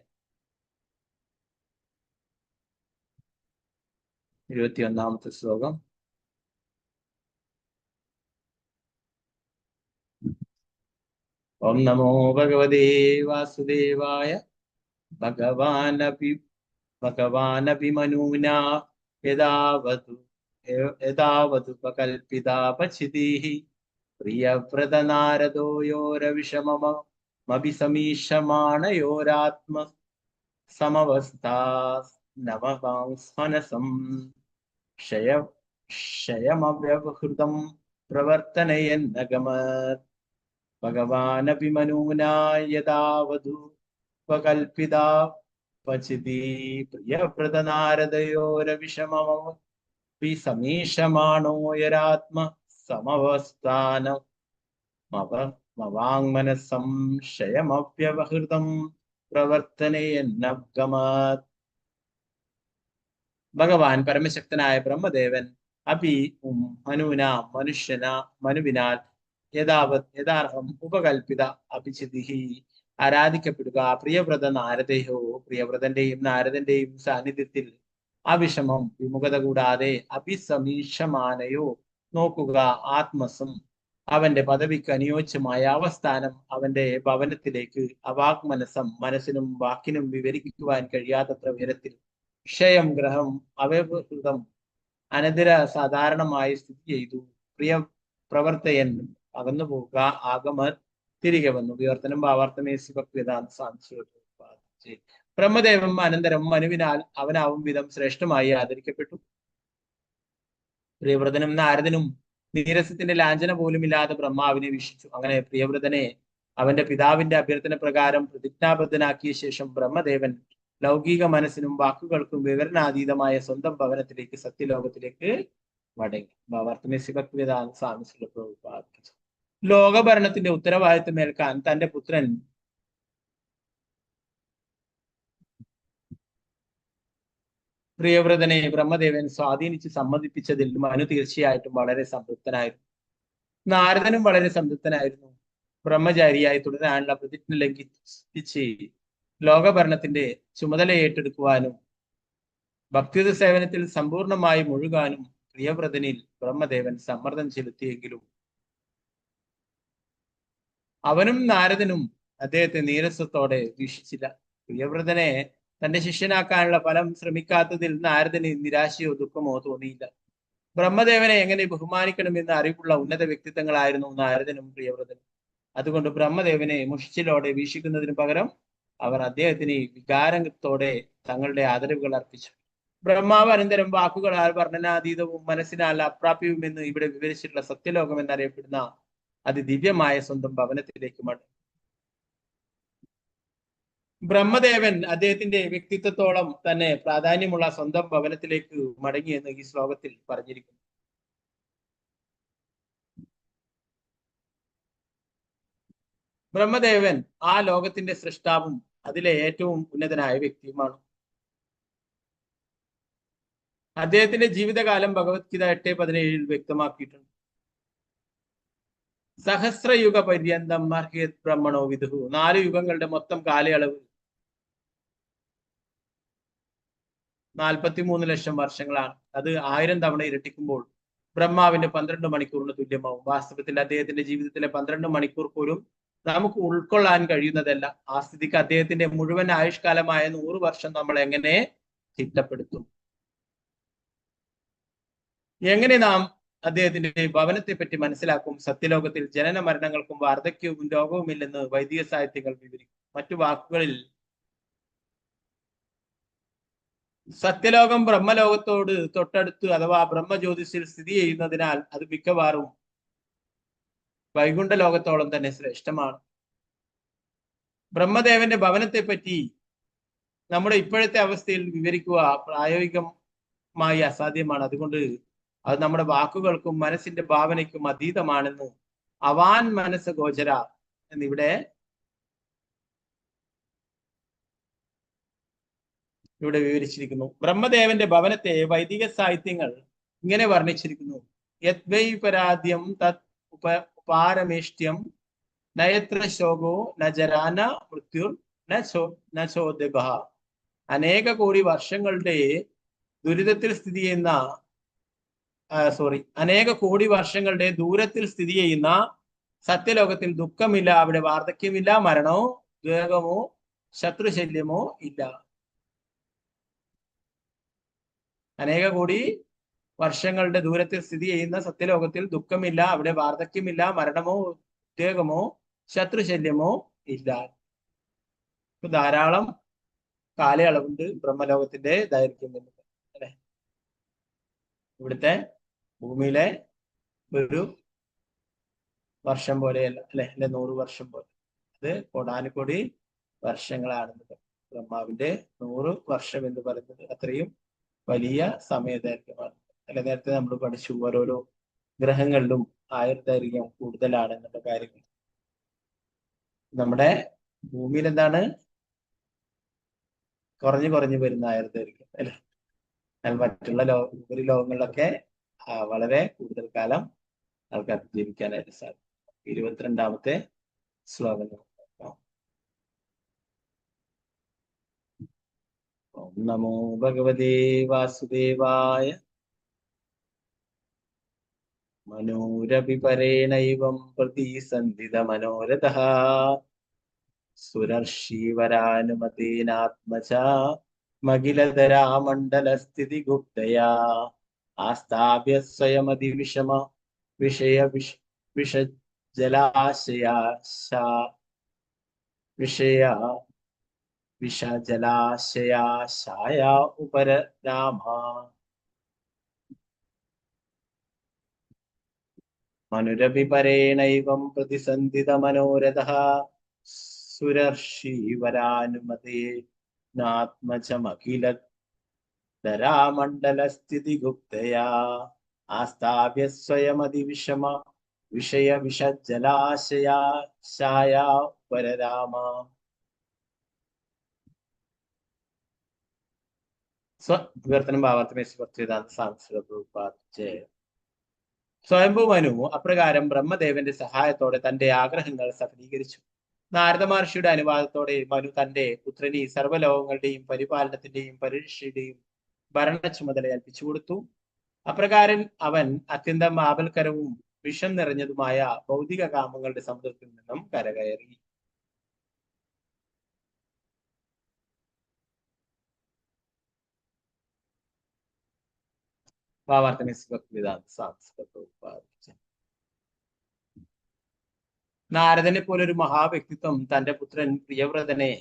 21-ാമത്തെ ശ്ലോകം. ഓം നമോ ഭഗവതേ വാസുദേവായ. ഭഗവാനപി ഭഗവാനപി മനൂനാ യഥാവതു യഥാവതുപകൽപ്പിതാ പചിതിഃ പ്രിയവ്രത നാരദോ യോരവിഷമമഭിസമീഷമാണയോരാത്മ സമവസ്ഥാ നവവാങ്സ്മനസം ക്ഷയ ക്ഷയമവ്യവഹൃതം പ്രവർത്തനയന്നഗമത്. ഭഗവാനപി മനൂനാ യഥാവധു ഉപകൽപ്പിതാ പചിതി പ്രിയവ്രത നാരദയോരവിഷമമപി സമീഷമാണോ യരാത്മ സമവസ്ഥാന മവാങ്മനസം ക്ഷയമവ്യവഹൃതം പ്രവർത്തനയന്നഗമത്. ഭഗവാൻ പരമശക്തനായ ബ്രഹ്മദേവൻ അപി മനുന മനുഷ്യന മനുവിനാൽ യഥാർഹം ഉപകൽപ്പിത അഭിചിതിഹി ആരാധിക്കപ്പെടുക. പ്രിയവ്രത നാരദേഹോ പ്രിയവ്രതന്റെയും നാരദന്റെയും സാന്നിധ്യത്തിൽ അവിഷമം വിമുഖത കൂടാതെ അഭിസമീഷമാനയോ നോക്കുക ആത്മസം അവന്റെ പദവിക്ക് അനുയോജ്യമായ അവസ്ഥാനം അവന്റെ ഭവനത്തിലേക്ക് അവാഗ്മനസം മനസ്സിനും വാക്കിനും വിവരിക്കുവാൻ കഴിയാത്തത്ര ഉയരത്തിൽ ക്ഷയം ഗ്രഹം അവ്യവഹൃതം അനന്തര സാധാരണമായി സ്ഥിതി ചെയ്തു. പ്രിയ പ്രവർത്തയൻ അകന്നു പോവുക ആഗമ തിരികെ വന്നു. വിവർത്തനം ഭാവാർത്ഥമേസി ഭക്തിവേദാന്ത സ്വാമി. ബ്രഹ്മദേവം അനന്തരം മനുവിനാൽ അവനാവും വിധം ശ്രേഷ്ഠമായി ആദരിക്കപ്പെട്ടു. പ്രിയവ്രതനും നാരദനും നീരസത്തിന്റെ ലാഞ്ചന പോലും ഇല്ലാതെ ബ്രഹ്മാവിനെ വീക്ഷിച്ചു. അങ്ങനെ പ്രിയവ്രതനെ അവന്റെ പിതാവിന്റെ അഭ്യർത്ഥന പ്രകാരം പ്രതിജ്ഞാബദ്ധനാക്കിയ ശേഷം ബ്രഹ്മദേവൻ ലൗകിക മനസ്സിനും വാക്കുകൾക്കും വിവരണാതീതമായ സ്വന്തം ഭവനത്തിലേക്ക് സത്യലോകത്തിലേക്ക് മടങ്ങി. ഭാവാർത്ഥമേസി ഭക്തിവേദാന്ത സ്വാമി ശ്രീല പ്രഭുപാദ്. ലോകഭരണത്തിന്റെ ഉത്തരവാദിത്വം ഏൽക്കാൻ തന്റെ പുത്രൻ പ്രിയവ്രതനെ ബ്രഹ്മദേവൻ സ്വാധീനിച്ച് സമ്മതിപ്പിച്ചതിൽ മനു തീർച്ചയായിട്ടും വളരെ സംതൃപ്തനായിരുന്നു. നാരദനും വളരെ സംതൃപ്തനായിരുന്നു. ബ്രഹ്മചാരിയായി തുടരാനുള്ള പ്രതിജ്ഞ ലംഘിച്ച് ലോകഭരണത്തിന്റെ ചുമതല ഏറ്റെടുക്കുവാനും ഭക്തിയുത സേവനത്തിൽ സമ്പൂർണമായി മുഴുകാനും പ്രിയവ്രതനിൽ ബ്രഹ്മദേവൻ സമ്മർദ്ദം ചെലുത്തിയെങ്കിലും അവനും നാരദനും അദ്ദേഹത്തെ നീരസത്തോടെ വീക്ഷിച്ചില്ല. പ്രിയവ്രതനെ തന്റെ ശിഷ്യനാക്കാനുള്ള ഫലം ശ്രമിക്കാത്തതിൽ നാരദന് നിരാശയോ ദുഃഖമോ തോന്നിയില്ല. ബ്രഹ്മദേവനെ എങ്ങനെ ബഹുമാനിക്കണമെന്ന് അറിവുള്ള ഉന്നത വ്യക്തിത്വങ്ങളായിരുന്നു നാരദനും പ്രിയവ്രതനും. അതുകൊണ്ട് ബ്രഹ്മദേവനെ മുഷിച്ചിലോടെ വീക്ഷിക്കുന്നതിന് പകരം അവർ അദ്ദേഹത്തിന് വികാരത്തോടെ തങ്ങളുടെ ആദരവുകൾ അർപ്പിച്ചു. ബ്രഹ്മാവ് അനന്തരം വാക്കുകളാൽ വർണ്ണനാതീതവും മനസ്സിനാൽ അപ്രാപ്യവുമെന്ന് ഇവിടെ വിവരിച്ചിട്ടുള്ള സത്യലോകം എന്നറിയപ്പെടുന്ന അതിദിവ്യമായ സ്വന്തം ഭവനത്തിലേക്ക് മടങ്ങി. ബ്രഹ്മദേവൻ അദ്ദേഹത്തിന്റെ വ്യക്തിത്വത്തോളം തന്നെ പ്രാധാന്യമുള്ള സ്വന്തം ഭവനത്തിലേക്ക് മടങ്ങിയെന്ന് ഈ ശ്ലോകത്തിൽ പറഞ്ഞിരിക്കുന്നു. ബ്രഹ്മദേവൻ ആ ലോകത്തിന്റെ സൃഷ്ടാവും അതിലെ ഏറ്റവും ഉന്നതനായ വ്യക്തിയുമാണ്. അദ്ദേഹത്തിന്റെ ജീവിതകാലം ഭഗവത്ഗീത 8:17 വ്യക്തമാക്കിയിട്ടുണ്ട്. സഹസ്രയുഗ പര്യന്തം അർഹ്യത് ബ്രഹ്മണോ വിദുഹു. 4 യുഗങ്ങളുടെ മൊത്തം കാലയളവ് 43 ലക്ഷം വർഷങ്ങളാണ്. അത് 1000 തവണ ഇരട്ടിക്കുമ്പോൾ ബ്രഹ്മാവിന്റെ 12 മണിക്കൂറിന് തുല്യമാവും. വാസ്തവത്തിൽ അദ്ദേഹത്തിന്റെ ജീവിതത്തിലെ 12 മണിക്കൂർ പോലും നമുക്ക് ഉൾക്കൊള്ളാൻ കഴിയുന്നതല്ല. ആ സ്ഥിതിക്ക് അദ്ദേഹത്തിന്റെ മുഴുവൻ ആയുഷ്കാലമായ 100 വർഷം നമ്മൾ എങ്ങനെ തിട്ടപ്പെടുത്തും? എങ്ങനെ നാം അദ്ദേഹത്തിന്റെ ഭവനത്തെ പറ്റി മനസ്സിലാക്കും? സത്യലോകത്തിൽ ജനന മരണങ്ങൾക്കും വാർദ്ധക്യവും രോഗവുമില്ലെന്ന് വൈദിക സാഹിത്യങ്ങൾ വിവരിക്കും. മറ്റു വാക്കുകളിൽ സത്യലോകം ബ്രഹ്മലോകത്തോട് തൊട്ടടുത്ത് അഥവാ ബ്രഹ്മജ്യോതിസിൽ സ്ഥിതി ചെയ്യുന്നതിനാൽ അത് മിക്കവാറും വൈകുണ്ഠ ലോകത്തോളം തന്നെ ശ്രേഷ്ഠമാണ്. ബ്രഹ്മദേവന്റെ ഭവനത്തെ പറ്റി നമ്മുടെ ഇപ്പോഴത്തെ അവസ്ഥയിൽ വിവരിക്കുക പ്രായോഗികമായി അസാധ്യമാണ്. അതുകൊണ്ട് അത് നമ്മുടെ വാക്കുകൾക്കും മനസ്സിന്റെ ഭാവനയ്ക്കും അതീതമാണെന്ന് അവാൻ മനസ്സ് ഗോചര എന്നിവിടെ ഇവിടെ വിവരിച്ചിരിക്കുന്നു. ബ്രഹ്മദേവന്റെ ഭവനത്തെ വൈദിക സാഹിത്യങ്ങൾ ഇങ്ങനെ വർണ്ണിച്ചിരിക്കുന്നു. യദ്വൈ പരാദ്യം തത് ഉപാരമേഷ്ട്യം നയത്ര ശോകോ ന ജരാന മൃത്യുർ ന ചോദ്യഭ. അനേക കോടി വർഷങ്ങളുടെ ദുരിതത്തിൽ സ്ഥിതി ചെയ്യുന്ന അനേക കോടി വർഷങ്ങളുടെ ദൂരത്തിൽ സ്ഥിതി ചെയ്യുന്ന സത്യലോകത്തിൽ ദുഃഖമില്ല, അവിടെ വാർദ്ധക്യമില്ല, മരണമോ ദ്വേഗമോ ശത്രുശല്യമോ ഇല്ല. അനേക കോടി വർഷങ്ങളുടെ ദൂരത്തിൽ സ്ഥിതി ചെയ്യുന്ന സത്യലോകത്തിൽ ദുഃഖമില്ല, അവിടെ വാർദ്ധക്യമില്ല, മരണമോ ഉദ്വേഗമോ ശത്രുശല്യമോ ഇല്ല. ഇപ്പൊ ധാരാളം കാലയളവുണ്ട് ബ്രഹ്മലോകത്തിന്റെ ദൈർഘ്യം എന്നത്, അല്ലെ? ഇവിടുത്തെ ഭൂമിയിലെ ഒരു വർഷം പോലെയല്ല, അല്ലെ? അല്ലെ 100 വർഷം പോലെ. അത് കോടാനുകോടി വർഷങ്ങളാണെന്നത്. ബ്രഹ്മാവിന്റെ 100 വർഷം എന്ന് പറയുന്നത് അത്രയും വലിയ സമയദൈർഘ്യമാണ്. അല്ലെ? നേരത്തെ നമ്മൾ പഠിച്ചു ഓരോരോ ഗ്രഹങ്ങളിലും ആയുർദൈർഘ്യം കൂടുതലാണെന്നുള്ള കാര്യങ്ങൾ. നമ്മുടെ ഭൂമിയിൽ എന്താണ് കുറഞ്ഞു കുറഞ്ഞു വരുന്ന ആയുർദൈർഘ്യം, അല്ലെ? എന്നാൽ മറ്റുള്ള ഉപരി ലോകങ്ങളിലൊക്കെ വളരെ കൂടുതൽ കാലം ആൾക്കാർക്ക് ജീവിക്കാനായിട്ട് സാധിക്കും. 22-ാമത്തെ ശ്ലോകം നോക്കാം. ഓം നമോ ഭഗവതേ വാസുദേവായ. മനോരപി പരേണൈവം പ്രതിസന്ധിത മനോരഥഃ സുരർഷീവരാനുമതേനാത്മജ മഖിലധരാമണ്ഡലസ്ഥിതി ഗുപ്തയാ ആസ്ഥാപ്യ സ്വയമതിവിഷമ വിഷയ വിഷ വിഷജലാശയാ വിഷയ വിഷജലാശയാശായ ഉപരരാമ. മനുരപി പരേണൈവം പ്രതിസന്ധിത മനോരഥഃ സുരർഷീവരാനുമതേനാത്മജമഖില ധരാമണ്ഡലസ്ഥിതി ഗുപ്തയാ ആസ്ഥാപ്യ സ്വയമതിവിഷമ വിഷയ വിഷജലാശയാ ശായ ഉപരരാമ. സ്വവിവർത്തനം ഭാവാർത്ഥമേ ഭക്തിവേദാന്ത സ്വാമി പ്രഭുപാദ് ജയ. സ്വയംഭൂ മനു അപ്രകാരം ബ്രഹ്മദേവന്റെ സഹായത്തോടെ തന്റെ ആഗ്രഹങ്ങൾ സഫലീകരിച്ചു. നാരദ മഹർഷിയുടെ അനുവാദത്തോടെ മനു തന്റെ പുത്രനെ സർവ്വലോകങ്ങളുടെയും പരിപാലനത്തിന്റെയും പരിരക്ഷയുടെയും ഭരണ ചുമതല ഏൽപ്പിച്ചു കൊടുത്തു. അപ്രകാരം അവൻ അത്യന്തം ആപൽക്കരവും വിഷം നിറഞ്ഞതുമായ ഭൗതിക കാമങ്ങളുടെ സമുദ്രത്തിൽ നിന്നും കരകയറി. ഭാവാർത്ഥ ഭക്തിവേദാന്ത സ്വാമി. നാരദനെ പോലെ ഒരു മഹാവ്യക്തിത്വം തന്റെ പുത്രൻ പ്രിയവ്രതനെ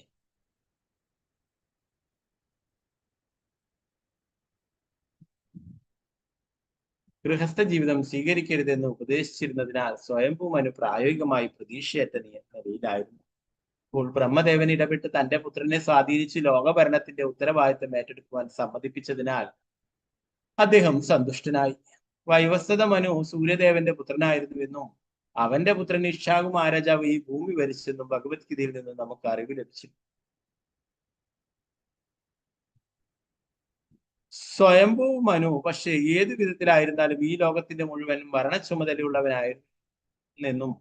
ഗൃഹസ്ഥ ജീവിതം സ്വീകരിക്കരുതെന്ന് ഉപദേശിച്ചിരുന്നതിനാൽ സ്വയംഭൂ മനു പ്രായോഗികമായി പ്രതീക്ഷയറ്റ നിലയിലായിരുന്നു. അപ്പോൾ ബ്രഹ്മദേവൻ ഇടപെട്ട് തന്റെ പുത്രനെ സ്വാധീനിച്ച് ലോകഭരണത്തിന്റെ ഉത്തരവാദിത്തം ഏറ്റെടുക്കുവാൻ സമ്മതിപ്പിച്ചതിനാൽ അദ്ദേഹം സന്തുഷ്ടനായി. വൈവസ്വത മനു സൂര്യദേവന്റെ പുത്രനായിരുന്നുവെന്നും അവന്റെ പുത്രൻ ഇക്ഷാകു മഹാരാജാവ് ഈ ഭൂമി ഭരിച്ചെന്നും ഭഗവത്ഗീതയിൽ നിന്ന് നമുക്ക് അറിവ് ലഭിച്ചു. സ്വയംഭൂ മനു പക്ഷെ ഏതു വിധത്തിലായിരുന്നാലും ഈ ലോകത്തിന്റെ മുഴുവൻ ഭരണ ചുമതലയുള്ളവനായിരുന്നെന്നും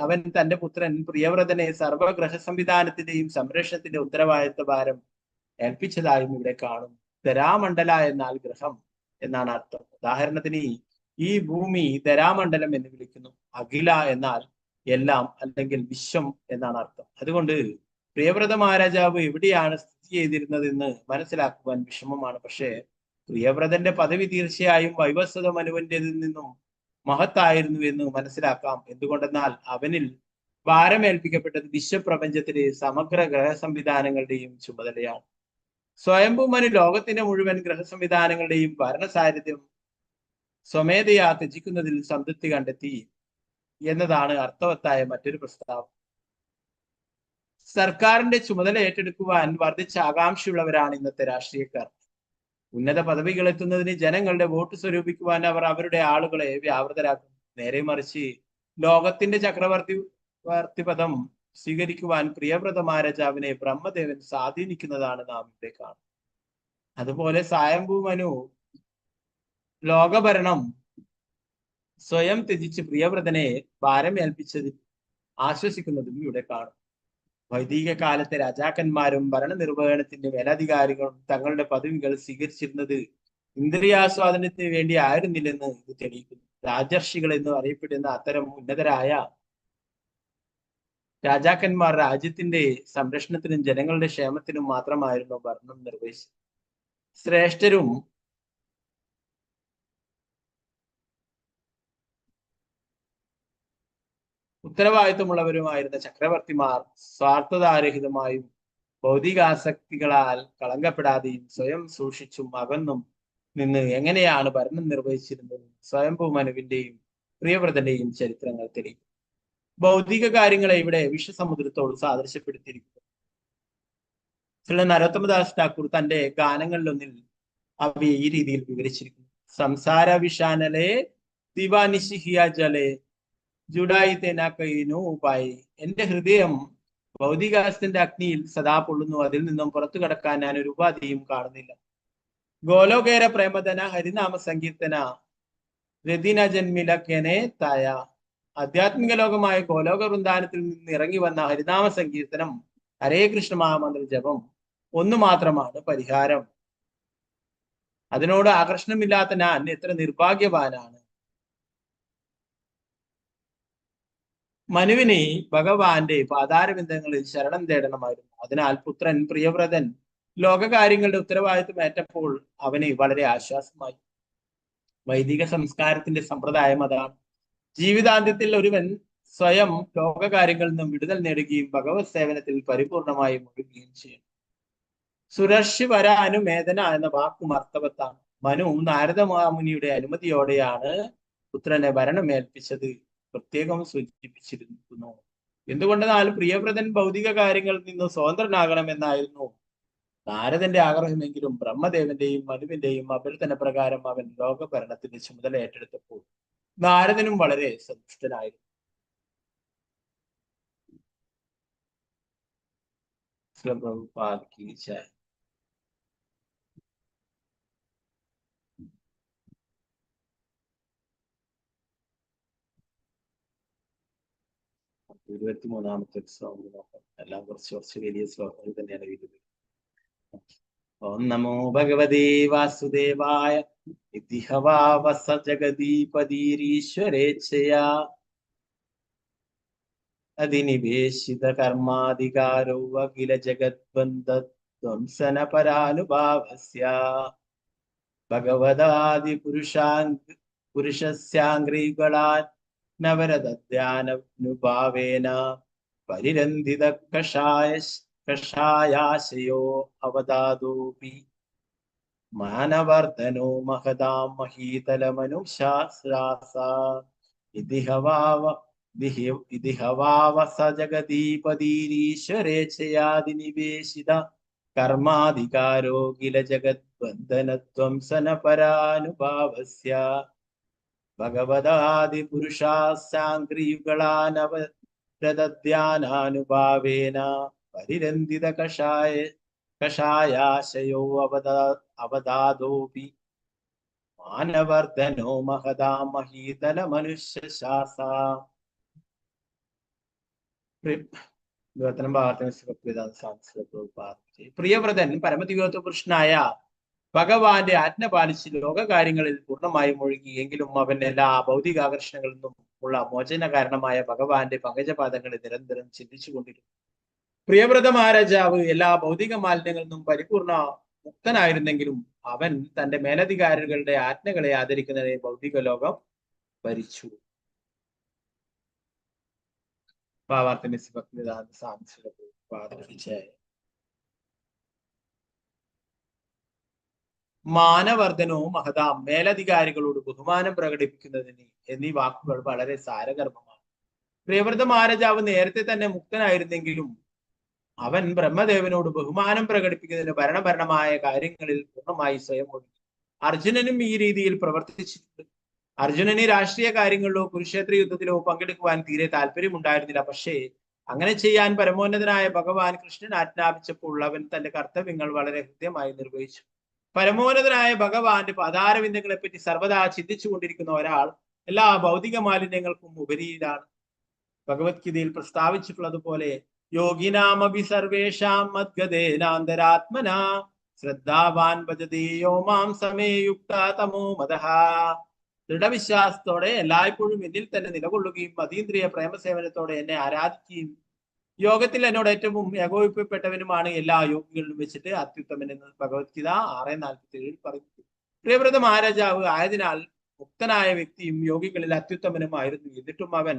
അവൻ തന്റെ പുത്രൻ പ്രിയവ്രതനെ സർവഗ്രഹ സംവിധാനത്തിന്റെയും സംരക്ഷണത്തിന്റെ ഉത്തരവാദിത്ത ഭാരം ഏൽപ്പിച്ചതായും ഇവിടെ കാണുന്നു. ധരാമണ്ഡല എന്നാൽ ഗ്രഹം എന്നാണ് അർത്ഥം. ഉദാഹരണത്തിന് ഈ ഭൂമി ധരാമണ്ഡലം എന്ന് വിളിക്കുന്നു. അഖില എന്നാൽ എല്ലാം അല്ലെങ്കിൽ വിശ്വം എന്നാണ് അർത്ഥം. അതുകൊണ്ട് പ്രിയവ്രത മഹാരാജാവ് എവിടെയാണ് സ്ഥിതി ചെയ്തിരുന്നതെന്ന് മനസ്സിലാക്കുവാൻ വിഷമമാണ്. പക്ഷേ പ്രിയവ്രതന്റെ പദവി തീർച്ചയായും വൈവസ്വത മനുവിൻ്റെതിൽ നിന്നും മഹത്തായിരുന്നു എന്ന് മനസ്സിലാക്കാം. എന്തുകൊണ്ടെന്നാൽ അവനിൽ ഭാരമേൽപ്പിക്കപ്പെട്ടത് വിശ്വപ്രപഞ്ചത്തിലെ സമഗ്ര ഗ്രഹ സംവിധാനങ്ങളുടെയും ചുമതലയാണ്. സ്വയംഭൂ മനു ലോകത്തിന്റെ മുഴുവൻ ഗ്രഹ സംവിധാനങ്ങളുടെയും ഭരണസാരഥ്യം സ്വമേധയാ ത്യജിക്കുന്നതിൽ സംതൃപ്തി കണ്ടെത്തി എന്നതാണ് അർത്ഥവത്തായ മറ്റൊരു പ്രസ്താവം. സർക്കാരിന്റെ ചുമതല ഏറ്റെടുക്കുവാൻ വർദ്ധിച്ച ആകാംക്ഷയുള്ളവരാണ് ഇന്നത്തെ രാഷ്ട്രീയക്കാർ. ഉന്നത പദവികൾ എത്തുന്നതിന് ജനങ്ങളുടെ വോട്ട് സ്വരൂപിക്കുവാൻ അവർ അവരുടെ ആളുകളെ വ്യാപൃതരാക്കുന്നു. നേരെ മറിച്ച് ലോകത്തിന്റെ ചക്രവർത്തി പദം സ്വീകരിക്കുവാൻ പ്രിയവ്രത മഹാരാജാവിനെ ബ്രഹ്മദേവൻ സ്വാധീനിക്കുന്നതാണ് നാം ഇവിടെ കാണുന്നത്. അതുപോലെ സ്വയംഭൂ മനു ലോകഭരണം സ്വയം ത്യജിച്ച് പ്രിയവ്രതനെ ഭാരമേൽപ്പിച്ചതിൽ ആശ്വസിക്കുന്നതും ഇവിടെ കാണും. വൈദിക കാലത്തെ രാജാക്കന്മാരും ഭരണനിർവഹണത്തിന്റെ മേലധികാരികളും തങ്ങളുടെ പദവികൾ സ്വീകരിച്ചിരുന്നത് ഇന്ദ്രിയാസ്വാദനത്തിന് വേണ്ടി ആയിരുന്നില്ലെന്ന് ഇത് തെളിയിക്കുന്നു. രാജർഷികൾ എന്ന് അറിയപ്പെടുന്ന അത്തരം ഉന്നതരായ രാജാക്കന്മാർ രാജ്യത്തിന്റെ സംരക്ഷണത്തിനും ജനങ്ങളുടെ ക്ഷേമത്തിനും മാത്രമായിരുന്നു ഭരണം നിർവഹിച്ചത്. ശ്രേഷ്ഠരും ഉത്തരവാദിത്വമുള്ളവരുമായിരുന്ന ചക്രവർത്തിമാർ സ്വാർത്ഥതാരഹിതമായും ഭൗതികാസക്തികളാൽ കളങ്കപ്പെടാതെയും സ്വയം സൂക്ഷിച്ചും അകന്നും നിന്ന് എങ്ങനെയാണ് ഭരണം നിർവഹിച്ചിരുന്നത് സ്വയംഭൂ മനുവിന്റെയും പ്രിയവ്രതന്റെയും ചരിത്രങ്ങൾ തെളിയിക്കും. ഭൗതിക കാര്യങ്ങളെ ഇവിടെ വിശ്വസമുദ്രത്തോട് സാദൃശ്യപ്പെടുത്തിയിരിക്കുന്നു. ശ്രീ നരോത്തമദാസ് ഠാക്കൂർ തന്റെ ഗാനങ്ങളിലൊന്നിൽ അവയെ ഈ രീതിയിൽ വിവരിച്ചിരിക്കുന്നു. സംസാര വിഷാനലെ ദിവാനിശിഹിയ ജലെ ജുഡായി തേനാക്കയിനു ഉപായി. എന്റെ ഹൃദയം ഭൗതികാസത്തിന്റെ അഗ്നിയിൽ സദാ പൊള്ളുന്നു, അതിൽ നിന്നും പുറത്തു കടക്കാൻ ഞാൻ ഒരു ഉപാധിയും കാണുന്നില്ല. ഗോലോകേര പ്രേമധന ഹരിനാമ സങ്കീർത്തന രതിന ജന്മിലക്കനെ തായ. ആധ്യാത്മിക ലോകമായ ഗോലോക വൃന്ദാനത്തിൽ നിന്ന് ഇറങ്ങി വന്ന ഹരിനാമ സങ്കീർത്തനം ഹരേ കൃഷ്ണ മഹാമന്ത്ര ജപം ഒന്നു മാത്രമാണ് പരിഹാരം. അതിനോട് ആകർഷണമില്ലാത്ത ഞാൻ എത്ര നിർഭാഗ്യവാനാണ്. മനുവിനെ ഭഗവാന്റെ പാതാരബിന്ദങ്ങളിൽ ശരണം തേടണമായിരുന്നു. അതിനാൽ പുത്രൻ പ്രിയവ്രതൻ ലോകകാര്യങ്ങളുടെ ഉത്തരവാദിത്വം ഏറ്റപ്പോൾ അവന് വളരെ ആശ്വാസമായി. വൈദിക സംസ്കാരത്തിന്റെ സമ്പ്രദായം അതാണ്. ജീവിതാന്ത്യത്തിൽ ഒരുവൻ സ്വയം ലോകകാര്യങ്ങളിൽ നിന്നും വിടുതൽ നേടുകയും ഭഗവത് സേവനത്തിൽ പരിപൂർണമായി മുഴുകുകയും ചെയ്യണം. സുരർഷി വരാനുമേദന എന്ന വാക്കും അർത്ഥവത്താണ്. മനു നാരദ മഹാമുനിയുടെ അനുമതിയോടെയാണ് പുത്രനെ ഭരണമേൽപ്പിച്ചത് പ്രത്യേകം സൂചിപ്പിച്ചിരിക്കുന്നു. എന്തുകൊണ്ടെന്നാൽ പ്രിയവ്രതൻ ഭൗതിക കാര്യങ്ങളിൽ നിന്ന് സ്വതന്ത്രനാകണമെന്നായിരുന്നു നാരദന്റെ ആഗ്രഹമെങ്കിലും ബ്രഹ്മദേവന്റെയും മനുവിന്റെയും അഭ്യർത്ഥന പ്രകാരം അവൻ ലോകഭരണത്തിന്റെ ചുമതല ഏറ്റെടുത്തപ്പോൾ നാരദനും വളരെ സന്തുഷ്ടനായിരുന്നു. പ്രഭുപാദ് കി ജയ്. 23-ാമത്തെ ശ്ലോകം നോക്കാം. എല്ലാം കുറച്ച് കുറച്ച് വലിയ ശ്ലോകങ്ങൾ തന്നെയാണ് എഴുതുന്നത്. ഓം നമോ ഭഗവതേ വാസുദേവായ ഇതിഹവാവസ ജഗദീപതീരീശ്വരേച്ഛയാ അതിനിവേശിത കർമാധികാരോ അഖില ജഗദ്ബന്ധ ധ്വംസന പരാനുഭാവസ്യ ഭഗവദാദി പുരുഷസ്യാംഗ്രീകളാൻ നവരതധ്യാനുഭാവേന പരിരന്ധിത കഷായാശയോ അവതാദോപി മാനവർദ്ധനോ മഹതാം മഹീതലമനുശാസാസ ഇതിഹ വാവ സ ജഗദീപതീരീശ്വരേച്ഛയാതിനിവേശിത കർമാധികാരോ കില ജഗദ്ബന്ധനധ്വംസന പരാനുഭാവസ്യ ഭഗവദാദി പുരുഷാസാംഗ്രിയുഗളാനവരതധ്യാനാനുഭാവേന പരിരന്ധിത കഷായാശയോ അവതാദോപി മാനവർദ്ധനോ മഹതാം മഹീതല മനുഷ്യശാസ. പ്രിയവ്രതൻ പരമദിവ്യോത്ത പുരുഷനായ ഭഗവാന്റെ ആജ്ഞ പാലിച്ച് ലോകകാര്യങ്ങളിൽ പൂർണ്ണമായും മുഴുകി. എങ്കിലും അവൻ എല്ലാ ഭൗതികാകർഷണങ്ങളിൽ നിന്നും ഉള്ള മോചന കാരണമായ ഭഗവാന്റെ പങ്കജപാദങ്ങളെ നിരന്തരം ചിന്തിച്ചു കൊണ്ടിരുന്നു. പ്രിയവ്രത മഹാരാജാവ് എല്ലാ ഭൗതിക മാലിന്യങ്ങളിൽ നിന്നും പരിപൂർണ മുക്തനായിരുന്നെങ്കിലും അവൻ തന്റെ മേലധികാരികളുടെ ആജ്ഞകളെ ആദരിക്കുന്നതിനെ ഭൗതിക ലോകം ഭരിച്ചു. മാനവർദ്ധനവും മഹതാം മേലധികാരികളോട് ബഹുമാനം പ്രകടിപ്പിക്കുന്നതിന് എന്നീ വാക്കുകൾ വളരെ സാരഗർഭമാണ്. പ്രിയവ്രത മഹാരാജാവ് നേരത്തെ തന്നെ മുക്തനായിരുന്നെങ്കിലും അവൻ ബ്രഹ്മദേവനോട് ബഹുമാനം പ്രകടിപ്പിക്കുന്നതിന് ഭരണഭരണമായ കാര്യങ്ങളിൽ പൂർണ്ണമായി സ്വയം ഒഴുകി. അർജുനനും ഈ രീതിയിൽ പ്രവർത്തിച്ചിട്ടുണ്ട്. അർജുനന് രാഷ്ട്രീയ കാര്യങ്ങളിലോ കുരുക്ഷേത്ര യുദ്ധത്തിലോ പങ്കെടുക്കുവാൻ തീരെ താല്പര്യമുണ്ടായിരുന്നില്ല. പക്ഷേ അങ്ങനെ ചെയ്യാൻ പരമോന്നതനായ ഭഗവാൻ കൃഷ്ണൻ ആജ്ഞാപിച്ചപ്പോൾ അവൻ തന്റെ കർത്തവ്യങ്ങൾ വളരെ ഹൃദ്യമായി നിർവഹിച്ചു. പരമോന്നതനായ ഭഗവാന്റെ പാദാരവിന്ദങ്ങളെ പറ്റി സർവദാ ചിന്തിച്ചു കൊണ്ടിരിക്കുന്ന ഒരാൾ എല്ലാ ഭൗതിക മാലിന്യങ്ങൾക്കും ഉപരിയിലാണ്. ഭഗവത്ഗീതയിൽ പ്രസ്താവിച്ചിട്ടുള്ളതുപോലെ യോഗിനാമപി സർവേഷാം മദ്ഗതേനാന്തരാത്മനാ ശ്രദ്ധാവാൻ ഭജതി യോ മാം സമേ യുക്ത തമോ മതഃ. ദൃഢവിശ്വാസത്തോടെ എല്ലായ്പ്പോഴും എന്നിൽ തന്നെ നിലകൊള്ളുകയും അതീന്ദ്രിയ പ്രേമസേവനത്തോടെ എന്നെ ആരാധിക്കുകയും യോഗത്തിൽ എന്നോട് ഏറ്റവും ഏകോപിക്കപ്പെട്ടവനുമാണ് എല്ലാ യോഗികളിലും വെച്ചിട്ട് അത്യുത്തമൻ എന്ന് ഭഗവത്ഗീത 6:47 പറയുന്നു. പ്രിയവ്രത മഹാരാജാവ് ആയതിനാൽ മുക്തനായ വ്യക്തിയും യോഗികളിൽ അത്യുത്തമനുമായിരുന്നു. എന്നിട്ടും അവൻ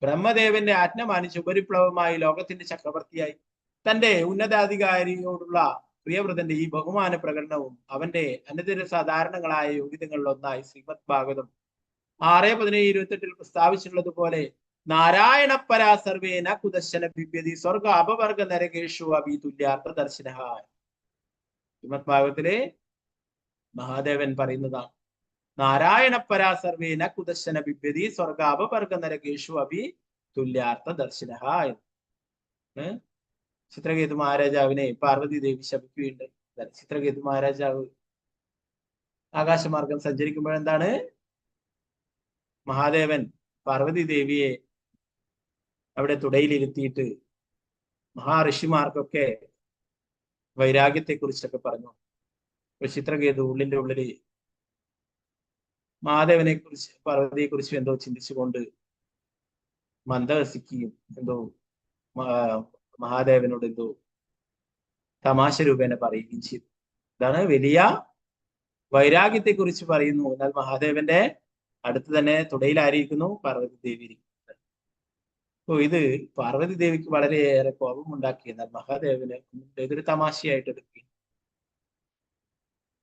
ബ്രഹ്മദേവന്റെ ആജ്ഞ മാനിച്ച് ഉപരിപ്ലവമായി ലോകത്തിന്റെ ചക്രവർത്തിയായി. തന്റെ ഉന്നതാധികാരിയോടുള്ള പ്രിയവ്രതന്റെ ഈ ബഹുമാന പ്രകടനവും അവന്റെ അനന്തര സാധാരണങ്ങളായ യോഗ്യതകളിൽ ഒന്നായി ശ്രീമദ് ഭാഗവതം 6:17-28 പ്രസ്താവിച്ചിട്ടുള്ളതുപോലെ നാരായണ പരാ സർവേന കുദശന ബിഭ്യതി സ്വർഗ അപവർഗ നരകേഷു അഭി തുല്യാർത്ഥ ദർശന. ശ്രീമദ് ഭാഗവത്തിലെ മഹാദേവൻ പറയുന്നതാണ് നാരായണ പരാ സർവേന കുദശന ബിഭ്യതി സ്വർഗ അപവർഗ നരകേഷു അഭി തുല്യാർത്ഥ ദർശന എന്ന്. ചിത്രകേതു മഹാരാജാവിനെ പാർവതി ദേവി ശപിക്കുകയുണ്ട്. ചിത്രകേതു മഹാരാജാവ് ആകാശമാർഗം സഞ്ചരിക്കുമ്പോഴെന്താണ് മഹാദേവൻ പാർവതി ദേവിയെ അവിടെ തുടയിലിരുത്തിയിട്ട് മഹാഋഷിമാർക്കൊക്കെ വൈരാഗ്യത്തെ കുറിച്ചൊക്കെ പറഞ്ഞു. അപ്പൊ ചിത്രകേതു ഉള്ളിന്റെ ഉള്ളില് മഹാദേവനെ കുറിച്ച് പാർവതിയെ കുറിച്ചും എന്തോ ചിന്തിച്ചുകൊണ്ട് മന്ദഹസിക്കുകയും എന്തോ മഹാദേവനോട് എന്തോ തമാശ രൂപേണ പറയുകയും ചെയ്തു. ഇതാണ് വലിയ വൈരാഗ്യത്തെ കുറിച്ച് പറയുന്നു. എന്നാൽ മഹാദേവന്റെ അടുത്ത് തന്നെ തുടയിലായിരിക്കുന്നു പാർവതി ദേവി ഇരിക്കുന്നത്. അപ്പോ ഇത് പാർവതി ദേവിക്ക് വളരെയേറെ കോപമുണ്ടാക്കി. എന്നാൽ മഹാദേവന് ഇതൊരു തമാശയായിട്ട് എടുക്കുകയും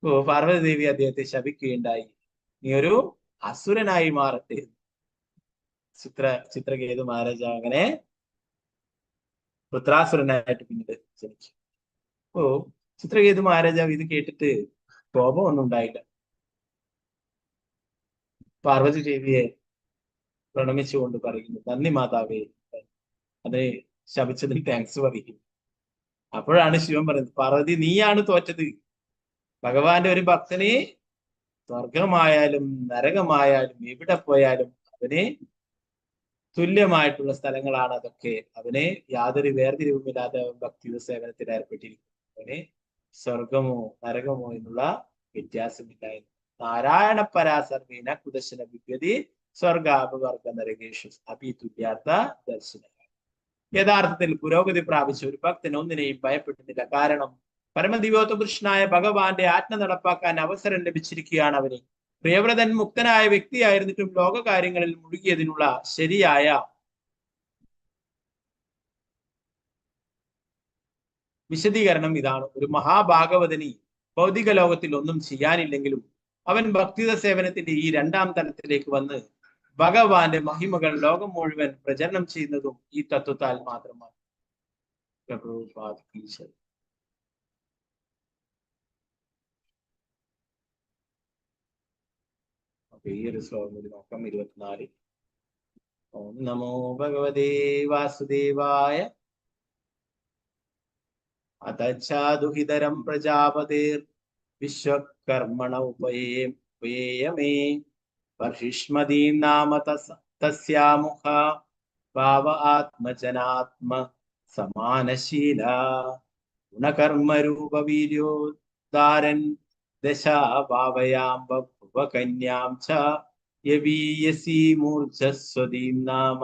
അപ്പോ പാർവതി ദേവി അദ്ദേഹത്തെ ശപിക്കുകയുണ്ടായി, നീ ഒരു അസുരനായി മാറട്ടെ. ചിത്രകേതു മഹാരാജ അങ്ങനെ വൃത്രാസുരനായിട്ട് പിന്നീട് ജനിച്ചു. അപ്പോ ചിത്രകേതു മഹാരാജാവ് ഇത് കേട്ടിട്ട് കോപമൊന്നും ഉണ്ടായില്ല. പാർവതി ദേവിയെ പ്രണമിച്ചുകൊണ്ട് പറയുന്നു, നന്ദി മാതാവേ, അത് ശപിച്ചതിന് thanks പറയും. അപ്പോഴാണ് ശിവൻ പറയുന്നത്, പാർവതി നീയാണ് തോറ്റത്. ഭഗവാന്റെ ഒരു ഭക്തന് സ്വർഗമായാലും നരകമായാലും എവിടെ പോയാലും അവന് തുല്യമായിട്ടുള്ള സ്ഥലങ്ങളാണ് അതൊക്കെ. അവന് യാതൊരു വേർതിരിവുമില്ലാതെ അവൻ ഭക്തിയുടെ സേവനത്തിൽ ഏർപ്പെട്ടിരിക്കുന്നു. അവന് സ്വർഗമോ നരകമോ എന്നുള്ള വ്യത്യാസമില്ല എന്ന്. നാരായണ പരാസർവേന കുദശന വിദ്യതി സ്വർഗാപവർഗ നരകേഷു അഭി തുല്യാർത്ഥ ദർശന. യഥാർത്ഥത്തിൽ പുരോഗതി പ്രാപിച്ച ഒരു ഭക്തൻ ഒന്നിനെയും ഭയപ്പെടുന്നില്ല. കാരണം പരമദിവോത്തപുരുഷനായ ഭഗവാന്റെ ആജ്ഞ നടപ്പാക്കാൻ അവസരം ലഭിച്ചിരിക്കുകയാണ് അവന്. പ്രിയവ്രതൻ മുക്തനായ വ്യക്തിയായിരുന്നിട്ടും ലോകകാര്യങ്ങളിൽ മുഴുകിയതിനുള്ള ശരിയായ വിശദീകരണം ഇതാണ്. ഒരു മഹാഭാഗവതനി ഭൗതിക ലോകത്തിൽ ഒന്നും ചെയ്യാനില്ലെങ്കിലും അവൻ ഭക്തിത സേവനത്തിന്റെ ഈ രണ്ടാം തലത്തിലേക്ക് വന്ന് ഭഗവാന്റെ മഹിമകൾ ലോകം മുഴുവൻ പ്രചരണം ചെയ്യുന്നതും ഈ തത്വത്താൽ മാത്രമാണ്. പ്രഭുപാദ് കീ ജയ്. അപ്പൊ ഈ ഒരു ശ്ലോകം കൂടി നോക്കാം, 24. ഓം നമോ ഭഗവതേ വാസുദേവായ. അതച്ഛാദുഹിതരം പ്രജാപതിർ വിശ്വകർമ്മണ ഉപയേയമേ വർഷിഷ്മതീം നാമ തസ്യാമുഖ ഭാവ ആത്മജനാത്മ സമാനശീല ഗുണകർമ്മരൂപവീര്യോദാരൻ ദശാഭാവയാം ബഭുവകന്യാം ച യവീയസീ മൂർച്ഛസ്വതീം നാമ.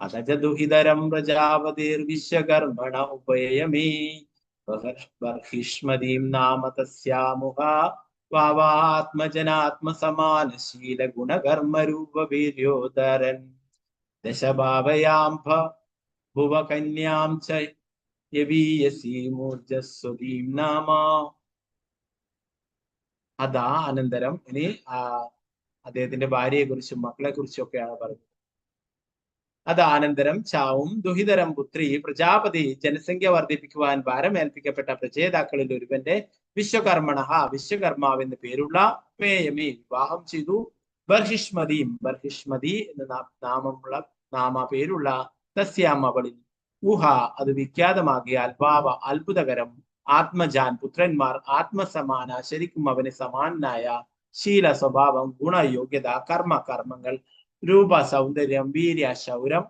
അഥ ദുഹിതരം പ്രജാപതിർവിശ്വകർമ്മണ ഉപയമേ ബർഹിഷ്മതീം നാമ തസ്യാമുഹ വാവാത്മജനാത്മസമാനശീല ഗുണകർമ്മരൂപവീര്യോദരൻ ദശഭാവയാം ഭുവകന്യാം ച യവീയസീ മൂർജസ്വതീം നാമ. അതാ അനന്തരം ഇനി അദ്ദേഹത്തിന്റെ ഭാര്യയെ കുറിച്ചും മക്കളെ കുറിച്ചും ഒക്കെയാണ് പറയുന്നത്. അത് അനന്തരം ചാവും ദുഹിതരം പുത്രി പ്രജാപതി ജനസംഖ്യ വർദ്ധിപ്പിക്കുവാൻ ഭാരമേൽപ്പിക്കപ്പെട്ട പ്രജേതാക്കളിൽ ഒരുവന്റെ വിശ്വകർമ്മണ വിശ്വകർമാവ് എന്ന് പേരുള്ള പേയമി വിവാഹം ചെയ്തു. ബർഹിഷ്മതിയും ബർഹിഷ്മതി എന്ന നാമമുള്ള നാമ പേരുള്ള തസ്യാം അവളിൽ ഊഹ അത് വിഖ്യാതമാകിയാൽ ഭാവ അത്ഭുതകരം ആത്മജാൻ പുത്രന്മാർ ആത്മസമാന ശരിക്കും അവന് സമാനായ ശീല സ്വഭാവം ഗുണയോഗ്യത കർമ്മ കർമ്മങ്ങൾ രൂപ സൗന്ദര്യം വീര്യ ശൗരം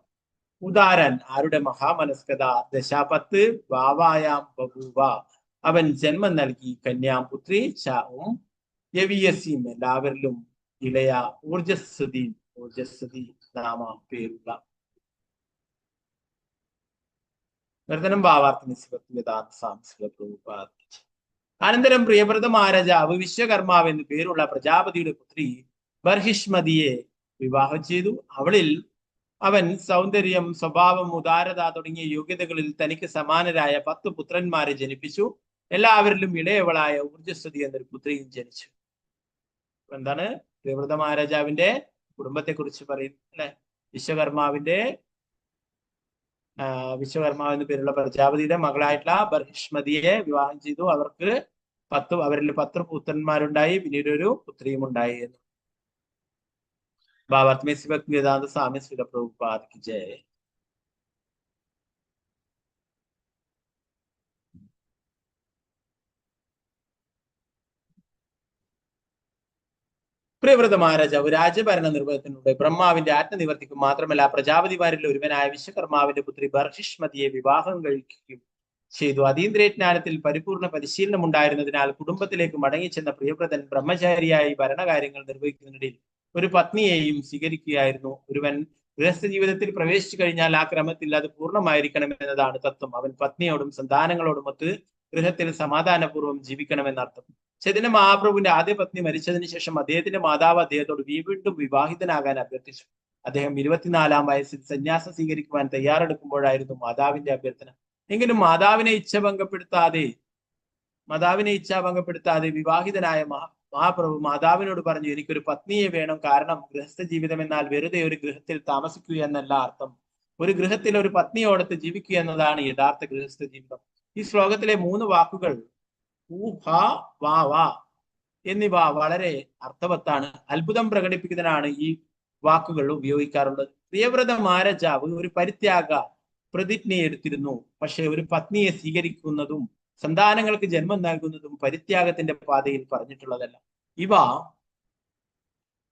ഉദാരൻ ആരുടെ മഹാമനസ്കത ദശാപത്ത് ഭാവായാം ബഭൂവ അവൻ ജന്മം നൽകി കന്യാം പുത്രി ചാവും യവിയസിയും എല്ലാവരിലും ഇളയ ഊർജസ്വതി ഊർജസ്വതി നാമ പേരുള്ള നിർത്തനം ഭാവാർത്ഥ അനന്തരം പ്രിയവ്രത മഹാരാജാവ് വിശ്വകർമാവ് എന്ന് പേരുള്ള പ്രജാപതിയുടെ പുത്രി ബർഹിഷ്മതിയെ വിവാഹം ചെയ്തു. അവളിൽ അവൻ സൗന്ദര്യം സ്വഭാവം ഉദാരത തുടങ്ങിയ യോഗ്യതകളിൽ തനിക്ക് സമാനരായ 10 പുത്രന്മാരെ ജനിപ്പിച്ചു. എല്ലാവരിലും ഇളയവളായ ഊർജസ്വതി എന്നൊരു പുത്രിയും ജനിച്ചു. എന്താണ് പ്രിയവ്രത മഹാരാജാവിന്റെ കുടുംബത്തെ കുറിച്ച് പറയുന്നത് അല്ലെ? വിശ്വകർമാവിന്റെ വിശ്വകർമാവ് എന്ന പേരുള്ള പ്രജാപതിയുടെ മകളായിട്ടുള്ള ബർഹിഷ്മതിയെ വിവാഹം ചെയ്തു. അവർക്ക് അവരിൽ 10 പുത്രന്മാരുണ്ടായി, പിന്നീട് ഒരു പുത്രിയും ഉണ്ടായി എന്ന്. ഭാവാത്മേസി ഭക്തി വേദാന്ത സ്വാമി ശ്രീല പ്രഭുപാദ് കി ജയ. പ്രിയവ്രത മഹാരാജാവ് രാജ്യഭരണ നിർവഹത്തിലൂടെ ബ്രഹ്മാവിന്റെ ആജ്ഞ നിവർത്തിക്കും മാത്രമല്ല പ്രജാപതിമാരിൽ ഒരുവനായ വിശ്വകർമാവിന്റെ പുത്രി ബർഹിഷ്മതിയെ വിവാഹം കഴിക്കുകയും ചെയ്തു. അതീന്ദ്രിയ ജ്ഞാനത്തിൽ പരിപൂർണ പരിശീലനം ഉണ്ടായിരുന്നതിനാൽ കുടുംബത്തിലേക്ക് മടങ്ങിച്ചെന്ന പ്രിയവ്രതൻ ബ്രഹ്മചാരിയായി ഭരണകാര്യങ്ങൾ നിർവഹിക്കുന്നതിനിടയിൽ ഒരു പത്നിയെയും സ്വീകരിക്കുകയായിരുന്നു. ഒരുവൻ ഗൃഹസ്ഥ ജീവിതത്തിൽ പ്രവേശിച്ചു കഴിഞ്ഞാൽ ആ ക്രമത്തിൽ അത് പൂർണ്ണമായിരിക്കണം എന്നതാണ് തത്വം. അവൻ പത്നിയോടും സന്താനങ്ങളോടും ഒത്ത് ഗൃഹത്തിൽ സമാധാനപൂർവ്വം ജീവിക്കണമെന്നർത്ഥം. ചൈതന്യ മഹാപ്രഭുവിന്റെ ആദ്യ പത്നി മരിച്ചതിന് ശേഷം അദ്ദേഹത്തിന്റെ മാതാവ് അദ്ദേഹത്തോട് വീണ്ടും വിവാഹിതനാകാൻ അഭ്യർത്ഥിച്ചു. അദ്ദേഹം 24-ാം വയസ്സിൽ സന്യാസം സ്വീകരിക്കുവാൻ തയ്യാറെടുക്കുമ്പോഴായിരുന്നു മാതാവിന്റെ അഭ്യർത്ഥന. എങ്കിലും മാതാവിനെ ഇച്ഛാഭംഗപ്പെടുത്താതെ വിവാഹിതനായ മഹാപ്രഭു മാതാവിനോട് പറഞ്ഞു, എനിക്കൊരു പത്നിയെ വേണം. കാരണം ഗൃഹസ്ഥ ജീവിതം എന്നാൽ വെറുതെ ഒരു ഗൃഹത്തിൽ താമസിക്കുക എന്നല്ല അർത്ഥം. ഒരു ഗൃഹത്തിൽ ഒരു പത്നിയോടൊത്ത് ജീവിക്കുക എന്നതാണ് യഥാർത്ഥ ഗൃഹസ്ഥ ജീവിതം. ഈ ശ്ലോകത്തിലെ 3 വാക്കുകൾ ഊഹ വാ വാ എന്നിവ വളരെ അർത്ഥവത്താണ്. അത്ഭുതം പ്രകടിപ്പിക്കുന്നതിനാണ് ഈ വാക്കുകൾ ഉപയോഗിക്കാറുള്ളത്. പ്രിയവ്രത മഹാരാജാവ് ഒരു പരിത്യാഗ പ്രതിജ്ഞയെടുത്തിരുന്നു. പക്ഷെ ഒരു പത്നിയെ സ്വീകരിക്കുന്നതും സന്താനങ്ങൾക്ക് ജന്മം നൽകുന്നതും പരിത്യാഗത്തിന്റെ പാതയിൽ പറഞ്ഞിട്ടുള്ളതല്ല. ഇവ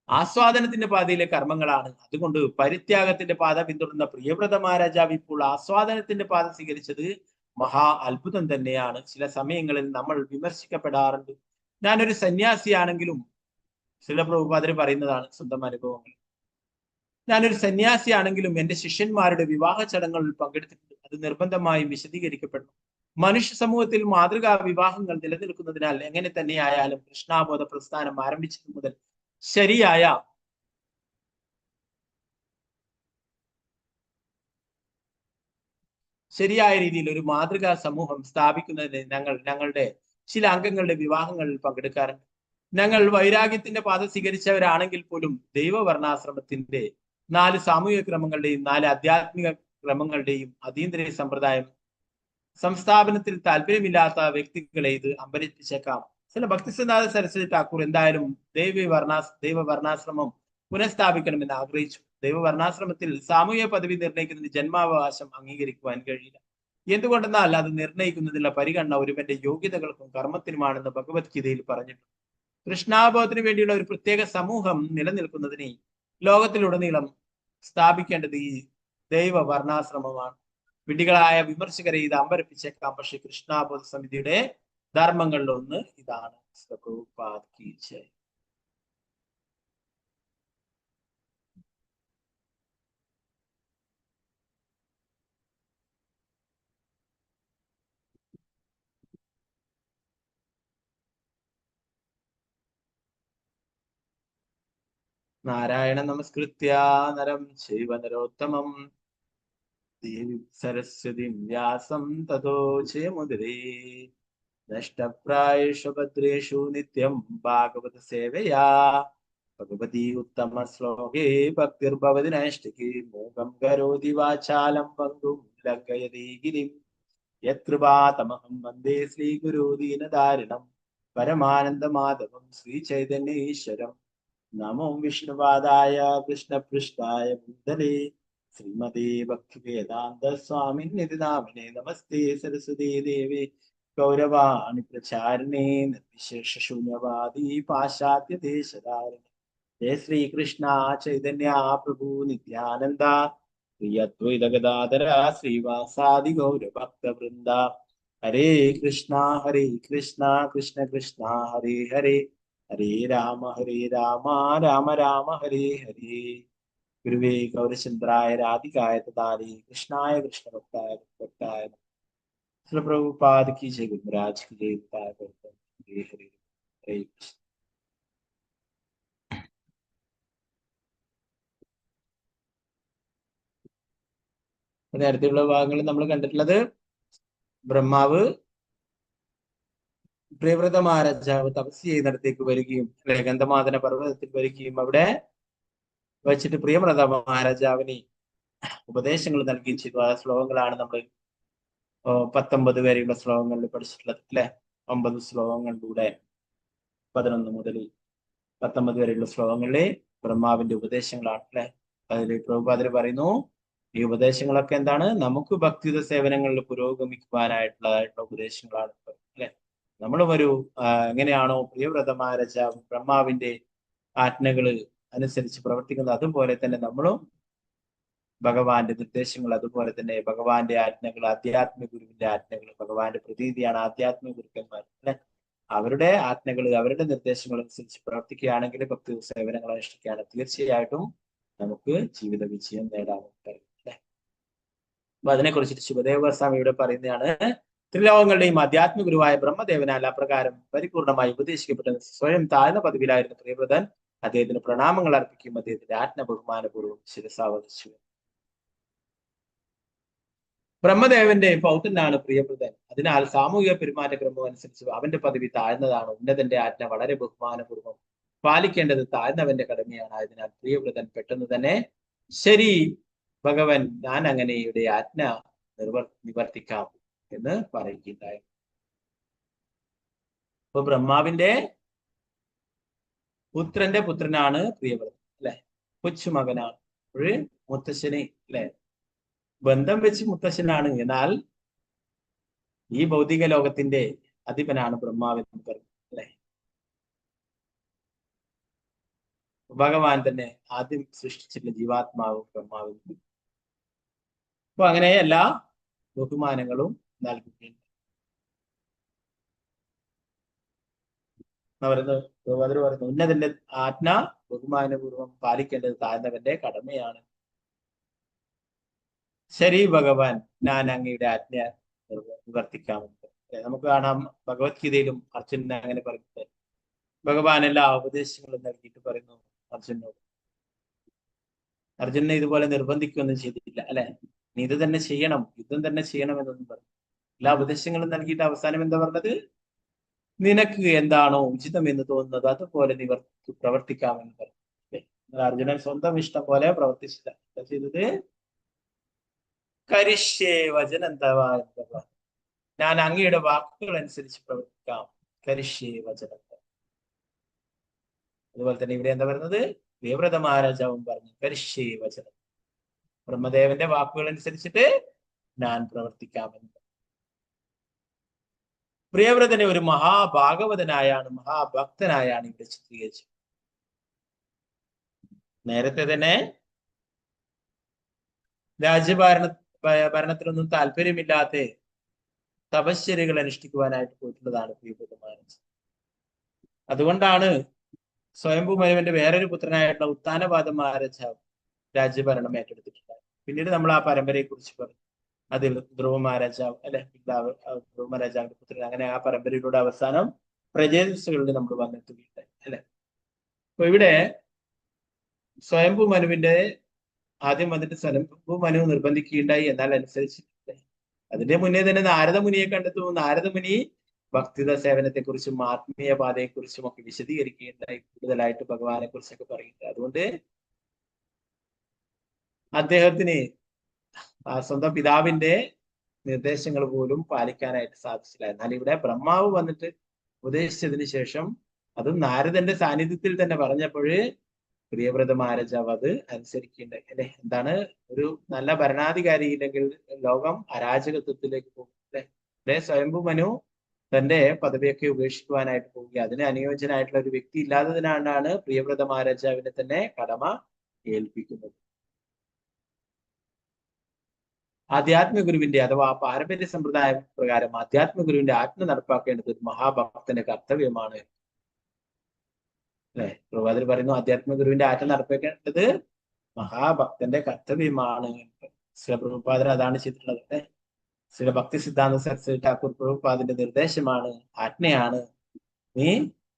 ആസ്വാദനത്തിന്റെ പാതയിലെ കർമ്മങ്ങളാണ്. അതുകൊണ്ട് പരിത്യാഗത്തിന്റെ പാത പിന്തുടർന്ന പ്രിയവ്രത മഹാരാജാവ് ഇപ്പോൾ ആസ്വാദനത്തിന്റെ പാത സ്വീകരിച്ചത് മഹാ അത്ഭുതം തന്നെയാണ്. ചില സമയങ്ങളിൽ നമ്മൾ വിമർശിക്കപ്പെടാറുണ്ട്. ഞാനൊരു സന്യാസിയാണെങ്കിലും, ശ്രീല പ്രഭുപാദർ പറയുന്നതാണ് സ്വന്തം അനുഭവങ്ങൾ, ഞാനൊരു സന്യാസിയാണെങ്കിലും എന്റെ ശിഷ്യന്മാരുടെ വിവാഹ ചടങ്ങുകളിൽ പങ്കെടുത്തിട്ടുണ്ട്. അത് നിർബന്ധമായും വിശദീകരിക്കപ്പെടുന്നു. മനുഷ്യ സമൂഹത്തിൽ മാതൃകാ വിവാഹങ്ങൾ നിലനിൽക്കുന്നതിനാൽ എങ്ങനെ തന്നെയായാലും കൃഷ്ണാബോധ പ്രസ്ഥാനം ആരംഭിച്ചത് മുതൽ ശരിയായ രീതിയിൽ ഒരു മാതൃകാ സമൂഹം സ്ഥാപിക്കുന്നതിന് ഞങ്ങൾ ഞങ്ങളുടെ ചില അംഗങ്ങളുടെ വിവാഹങ്ങളിൽ പങ്കെടുക്കാറുണ്ട്. ഞങ്ങൾ വൈരാഗ്യത്തിന്റെ പാത സ്വീകരിച്ചവരാണെങ്കിൽ പോലും ദൈവവർണ്ണാശ്രമത്തിന്റെ 4 സാമൂഹിക ക്രമങ്ങളുടെയും 4 ആധ്യാത്മിക ക്രമങ്ങളുടെയും അതീന്ദ്രിയ സമ്പ്രദായം സംസ്ഥാപനത്തിൽ താല്പര്യമില്ലാത്ത വ്യക്തികളെ ഇത് അമ്പരപ്പിച്ചേക്കാം. ചില ഭക്തിസിദ്ധാന്ത സരസ്വതി ഠാക്കൂർ എന്തായാലും ദൈവവർണ്ണാശ്രമം പുനഃസ്ഥാപിക്കണമെന്ന് ആഗ്രഹിച്ചു. ദൈവവർണ്ണാശ്രമത്തിൽ സാമൂഹിക പദവി നിർണ്ണയിക്കുന്നതിന് ജന്മാവകാശം അംഗീകരിക്കുവാൻ കഴിയില്ല. എന്തുകൊണ്ടെന്നാൽ അത് നിർണ്ണയിക്കുന്നതിനുള്ള പരിഗണന ഒരുവന്റെ യോഗ്യതകൾക്കും കർമ്മത്തിനുമാണെന്ന് ഭഗവത്ഗീതയിൽ പറഞ്ഞിട്ടുണ്ട്. കൃഷ്ണാബോധത്തിന് വേണ്ടിയുള്ള ഒരു പ്രത്യേക സമൂഹം നിലനിൽക്കുന്നതിന് ലോകത്തിലുടനീളം സ്ഥാപിക്കേണ്ടത് ഈ ദൈവ വർണ്ണാശ്രമമാണ്. വിഡ്ഢികളായ വിമർശകരെ ഇത് അമ്പരപ്പിച്ചേക്കാം. പക്ഷെ കൃഷ്ണാബോധ സമിതിയുടെ ധർമ്മങ്ങളിൽ ഒന്ന് ഇതാണ്. പ്രഭുപാദ് കി ജയ്. നാരായണ നമസ്കൃത്യ നരം ചൈവ നരോത്തമം ദേവി സരസ്വതിം വ്യാസം തതോ ജയമുദരേ. നഷ്ടപ്രായേഷു ഭദ്രേഷു നിത്യം ഭാഗവത സേവയാ ഭഗവതി ഉത്തമ ശ്ലോകേ ഭക്തിർഭവതി നൈഷ്ഠികി. മൂകം കരോതി വാചാലം പങ്കും ലംഘയതി ഗിരിം യത്കൃപാതമഹം വന്ദേ ശ്രീഗുരു ദീനദാരുണം പരമാനന്ദമാധവം ശ്രീ ചൈതന്യേശ്വരം. നമോ വിഷ്ണുപാദായ കൃഷ്ണപൃഷ്ഠായ ഭൂതലേ ശ്രീമതേ ഭക്തിവേദാന്ത സ്വാമിനിതി നാമിനെ. നമസ്തേ സരസ്വതീ ദേവി ഗൗരവാണി പ്രചാരിണേ നിർവിശേഷ ശൂന്യവാദി പാശ്ചാത്യ ദേശധാരിണി. ജയ ശ്രീകൃഷ്ണ ചൈതന്യ പ്രഭു നിത്യാനന്ദ ശ്രീ അദ്വൈത ഗദാധര ശ്രീവാസാദി ഗൗരഭക്തവൃന്ദ. ഹരേ കൃഷ്ണ ഹരേ കൃഷ്ണ കൃഷ്ണ കൃഷ്ണ ഹരേ ഹരേ ഹരേ രാമ ഹരേ രാമ രാമ രാമ ഹരേ ഹരേ. ഗുരുവേ ഗൗരചന്ദ്രായ രാധികായ തദാലേ കൃഷ്ണായ കൃഷ്ണഭക്തായ ഭക്തായ. ശ്രീ പ്രഭുപാദ് കി ജയ, ഗുരുരാജ് കി ജയ, ഹരേ ഹരേ ഹരേ കൃഷ്ണ. നേരത്തെയുള്ള ഭാഗങ്ങളിൽ നമ്മൾ കണ്ടിട്ടുള്ളത് ബ്രഹ്മാവ് പ്രിയവ്രത മഹാരാജാവ് തപസ് ചെയ്യുന്നിടത്തേക്ക് വരികയും അല്ലെ ഗന്ധമാദന പർവ്വതത്തിൽ വരികയും അവിടെ വച്ചിട്ട് പ്രിയവ്രത മഹാരാജാവിന് ഉപദേശങ്ങൾ നൽകുകയും ചെയ്തു. ആ ശ്ലോകങ്ങളാണ് നമ്മൾ 19 വരെയുള്ള ശ്ലോകങ്ങളിൽ പഠിച്ചിട്ടുള്ളത് അല്ലെ. 9 ശ്ലോകങ്ങളിലൂടെ 11 മുതൽ 19 വരെയുള്ള ശ്ലോകങ്ങളിലെ ബ്രഹ്മാവിന്റെ ഉപദേശങ്ങളാണ് അല്ലെ. അതിൽ പ്രഭുപാദർ പറയുന്നു ഈ ഉപദേശങ്ങളൊക്കെ എന്താണ്? നമുക്ക് ഭക്തിയുത സേവനങ്ങളിൽ പുരോഗമിക്കുവാനായിട്ടുള്ളതായിട്ടുള്ള ഉപദേശങ്ങളാണ് അല്ലെ. നമ്മളും ഒരു എങ്ങനെയാണോ പ്രിയവ്രത മഹാരാജാവ് ബ്രഹ്മാവിന്റെ ആജ്ഞകള് അനുസരിച്ച് പ്രവർത്തിക്കുന്നത് അതുപോലെ തന്നെ നമ്മളും ഭഗവാന്റെ നിർദ്ദേശങ്ങൾ, അതുപോലെ തന്നെ ഭഗവാന്റെ ആജ്ഞകൾ, ആധ്യാത്മിക ഗുരുവിന്റെ ആജ്ഞകൾ, ഭഗവാന്റെ പ്രതിനിധിയാണ് ആധ്യാത്മിക ഗുരുക്കന്മാർ അല്ലെ. അവരുടെ ആജ്ഞകൾ അവരുടെ നിർദ്ദേശങ്ങൾ അനുസരിച്ച് പ്രവർത്തിക്കുകയാണെങ്കിൽ ഭക്തി സേവനങ്ങൾ അനുഷ്ഠിക്കുകയാണ് തീർച്ചയായിട്ടും നമുക്ക് ജീവിത വിജയം നേടാൻ കഴിയും അല്ലെ. അപ്പൊ അതിനെ കുറിച്ചിട്ട് ശുഭദേവ ഗോസ്വാമി ഇവിടെ പറയുന്നതാണ്, ത്രിലോകങ്ങളുടെയും ആധ്യാത്മിക ഗുരുവായ ബ്രഹ്മദേവനാൽ അപ്രകാരം പരിപൂർണമായി ഉപദേശിക്കപ്പെട്ട സ്വയം താഴ്ന്ന പദവിയിലായിരുന്ന പ്രിയവ്രതൻ അദ്ദേഹത്തിന് പ്രണാമങ്ങൾ അർപ്പിക്കുകയും അദ്ദേഹത്തിന്റെ ആജ്ഞ ബഹുമാനപൂർവ്വം ശിരസാവഹിച്ചു. ബ്രഹ്മദേവന്റെ പൗത്രനാണ് പ്രിയവ്രതൻ. അതിനാൽ സാമൂഹിക പെരുമാറ്റക്രമം അനുസരിച്ച് അവന്റെ പദവി താഴ്ന്നതാണ്. ഉന്നതന്റെ ആജ്ഞ വളരെ ബഹുമാനപൂർവ്വം പാലിക്കേണ്ടത് താഴ്ന്നവന്റെ കടമയാണ്. ആയതിനാൽ പ്രിയവ്രതൻ പെട്ടെന്ന് തന്നെ ശരി ഭഗവൻ, ഞാൻ അങ്ങനെയുടെ ആജ്ഞ നിവർത്തിക്കാം എന്ന് പറയുകയുണ്ടായി. അപ്പൊ ബ്രഹ്മാവിന്റെ പുത്രന്റെ പുത്രനാണ് പ്രിയവ്രതൻ അല്ലെ, കൊച്ചുമകനാണ്. ഒരു മുത്തശ്ശന് അല്ലെ, ബന്ധം വെച്ച് മുത്തശ്ശനാണ്. എന്നാൽ ഈ ഭൗതിക ലോകത്തിന്റെ അധിപനാണ് ബ്രഹ്മാവ് എന്ന് പറയും അല്ലെ. ഭഗവാൻ തന്നെ ആദ്യം സൃഷ്ടിച്ചിട്ടുള്ള ജീവാത്മാവ് ബ്രഹ്മാവ്. അപ്പൊ അങ്ങനെ എല്ലാ ബഹുമാനങ്ങളും നൽകുകയുണ്ട്. പറയുന്നത് പറയുന്നു, ഉന്നതന്റെ ആജ്ഞ ബഹുമാനപൂർവ്വം പാലിക്കേണ്ടത് താഴ്ന്നവന്റെ കടമയാണ്. ശരി ഭഗവാൻ, ഞാൻ അങ്ങയുടെ ആജ്ഞ നിവർത്തിക്കാമെന്ന്. നമുക്ക് കാണാം ഭഗവത്ഗീതയിലും അർജുനൻ അങ്ങനെ പറയുന്നത്. ഭഗവാൻ എല്ലാ ഉപദേശങ്ങളും നൽകിയിട്ട് പറയുന്നു അർജുനോട്. അർജുനനെ ഇതുപോലെ നിർബന്ധിക്കുകയൊന്നും ചെയ്തിട്ടില്ല, അല്ലെ? നീ ഇത് തന്നെ ചെയ്യണം, യുദ്ധം തന്നെ ചെയ്യണം എന്നൊന്നും പറഞ്ഞു. എല്ലാ ഉപദേശങ്ങളും നൽകിയിട്ട് അവസാനം എന്താ പറഞ്ഞത്? നിനക്ക് എന്താണോ ഉചിതം എന്ന് തോന്നുന്നത് അതുപോലെ പ്രവർത്തിക്കാമെന്ന് പറഞ്ഞു. അല്ലേ? അർജുനൻ സ്വന്തം ഇഷ്ടം പോലെ പ്രവർത്തിച്ചില്ല. എന്താ ചെയ്തത്? കരിഷ്യേ വചനം തവ എന്ന് പറഞ്ഞു. ഞാൻ അങ്ങയുടെ വാക്കുകൾ അനുസരിച്ച് പ്രവർത്തിക്കാം. കരിഷ്യേ വചനം. അതുപോലെ തന്നെ ഇവിടെ എന്താ പറയുന്നത്? പ്രിയവ്രത മഹാരാജാവും പറഞ്ഞു കരിഷ്യേ വചനം. ബ്രഹ്മദേവന്റെ വാക്കുകൾ അനുസരിച്ചിട്ട് ഞാൻ പ്രവർത്തിക്കാമെന്ന്. പ്രിയവ്രതനെ ഒരു മഹാഭാഗവതനായാണ്, മഹാഭക്തനായാണ് ഇവിടെ ചിത്രീകരിച്ചത്. നേരത്തെ തന്നെ രാജ്യഭരണ ഭരണത്തിലൊന്നും താല്പര്യമില്ലാത്ത തപശ്ചര്യകൾ അനുഷ്ഠിക്കുവാനായിട്ട് പോയിട്ടുള്ളതാണ് പ്രിയവ്രത മഹാരാജ്. അതുകൊണ്ടാണ് സ്വയംഭൂ മനുവിന്റെ വേറൊരു പുത്രനായിട്ടുള്ള ഉത്താനപാദ മഹാരാജാവ് രാജ്യഭരണം ഏറ്റെടുത്തിട്ടുണ്ടായത്. പിന്നീട് നമ്മൾ ആ പരമ്പരയെ കുറിച്ച് പറഞ്ഞു. അതിൽ ധ്രുവ മഹാരാജാവ്, അല്ലെ, പിതാവ് ധ്രുവ മഹാരാജാവിന്റെ പുത്രൻ, അങ്ങനെ ആ പരമ്പരയിലൂടെ അവസാനം പ്രജേതസ്സുകളിൽ നമ്മൾ വന്നെത്തുകയുണ്ടായി, അല്ലെ? അപ്പൊ ഇവിടെ സ്വയംഭൂ മനുവിന്റെ ആദ്യം വന്നിട്ട് സ്വയംഭൂ മനു നിർബന്ധിക്കുകയുണ്ടായി, എന്നാൽ അനുസരിച്ചിട്ടില്ല. അതിന്റെ മുന്നേ തന്നെ നാരദമുനിയെ കണ്ടെത്തുന്നു. നാരദമുനി ഭക്തിത സേവനത്തെക്കുറിച്ചും ആത്മീയ പാതയെക്കുറിച്ചും ഒക്കെ വിശദീകരിക്കുകയുണ്ടായി, കൂടുതലായിട്ട് ഭഗവാനെ കുറിച്ചൊക്കെ പറയുന്നുണ്ട്. അതുകൊണ്ട് അദ്ദേഹത്തിന് ആ സ്വന്തം പിതാവിന്റെ നിർദ്ദേശങ്ങൾ പോലും പാലിക്കാനായിട്ട് സാധിച്ചില്ല. എന്നാൽ ഇവിടെ ബ്രഹ്മാവ് വന്നിട്ട് ഉപദേശിച്ചതിന് ശേഷം, അതും നാരദന്റെ സാന്നിധ്യത്തിൽ തന്നെ പറഞ്ഞപ്പോഴ് പ്രിയവ്രത മഹാരാജാവ് അത് അനുസരിക്കുകയുണ്ടായി, അല്ലെ? എന്താണ്, ഒരു നല്ല ഭരണാധികാരി ഇല്ലെങ്കിൽ ലോകം അരാജകത്വത്തിലേക്ക് പോകും, അല്ലെ? അല്ലെ, സ്വയംഭൂ മനു തന്റെ പദവിയൊക്കെ ഉപേക്ഷിക്കുവാനായിട്ട് പോവുക. അതിന് അനുയോജ്യനായിട്ടുള്ള ഒരു വ്യക്തി ഇല്ലാത്തതിനാണ് പ്രിയവ്രത മഹാരാജാവിനെ തന്നെ കടമ ഏൽപ്പിക്കുന്നത്. ആധ്യാത്മ ഗുരുവിന്റെ അഥവാ പാരമ്പര്യ സമ്പ്രദായ പ്രകാരം ആധ്യാത്മ ഗുരുവിന്റെ ആജ്ഞ നടപ്പാക്കേണ്ടത് ഒരു മഹാഭക്തന്റെ കർത്തവ്യമാണ്, അല്ലെ? പ്രഭാതർ പറയുന്നു ആധ്യാത്മ ഗുരുവിന്റെ ആജ്ഞ നടപ്പാക്കേണ്ടത് മഹാഭക്തന്റെ കർത്തവ്യമാണ്. ശ്രീ പ്രഭുപാദർ അതാണ് ചെയ്തിട്ടുള്ളത്, അല്ലെ? ശ്രീ ഭക്തി സിദ്ധാന്ത സരസ്വതി ഠാക്കൂർ പ്രഭുപാദിന്റെ നിർദ്ദേശമാണ്, ആജ്ഞയാണ്, നീ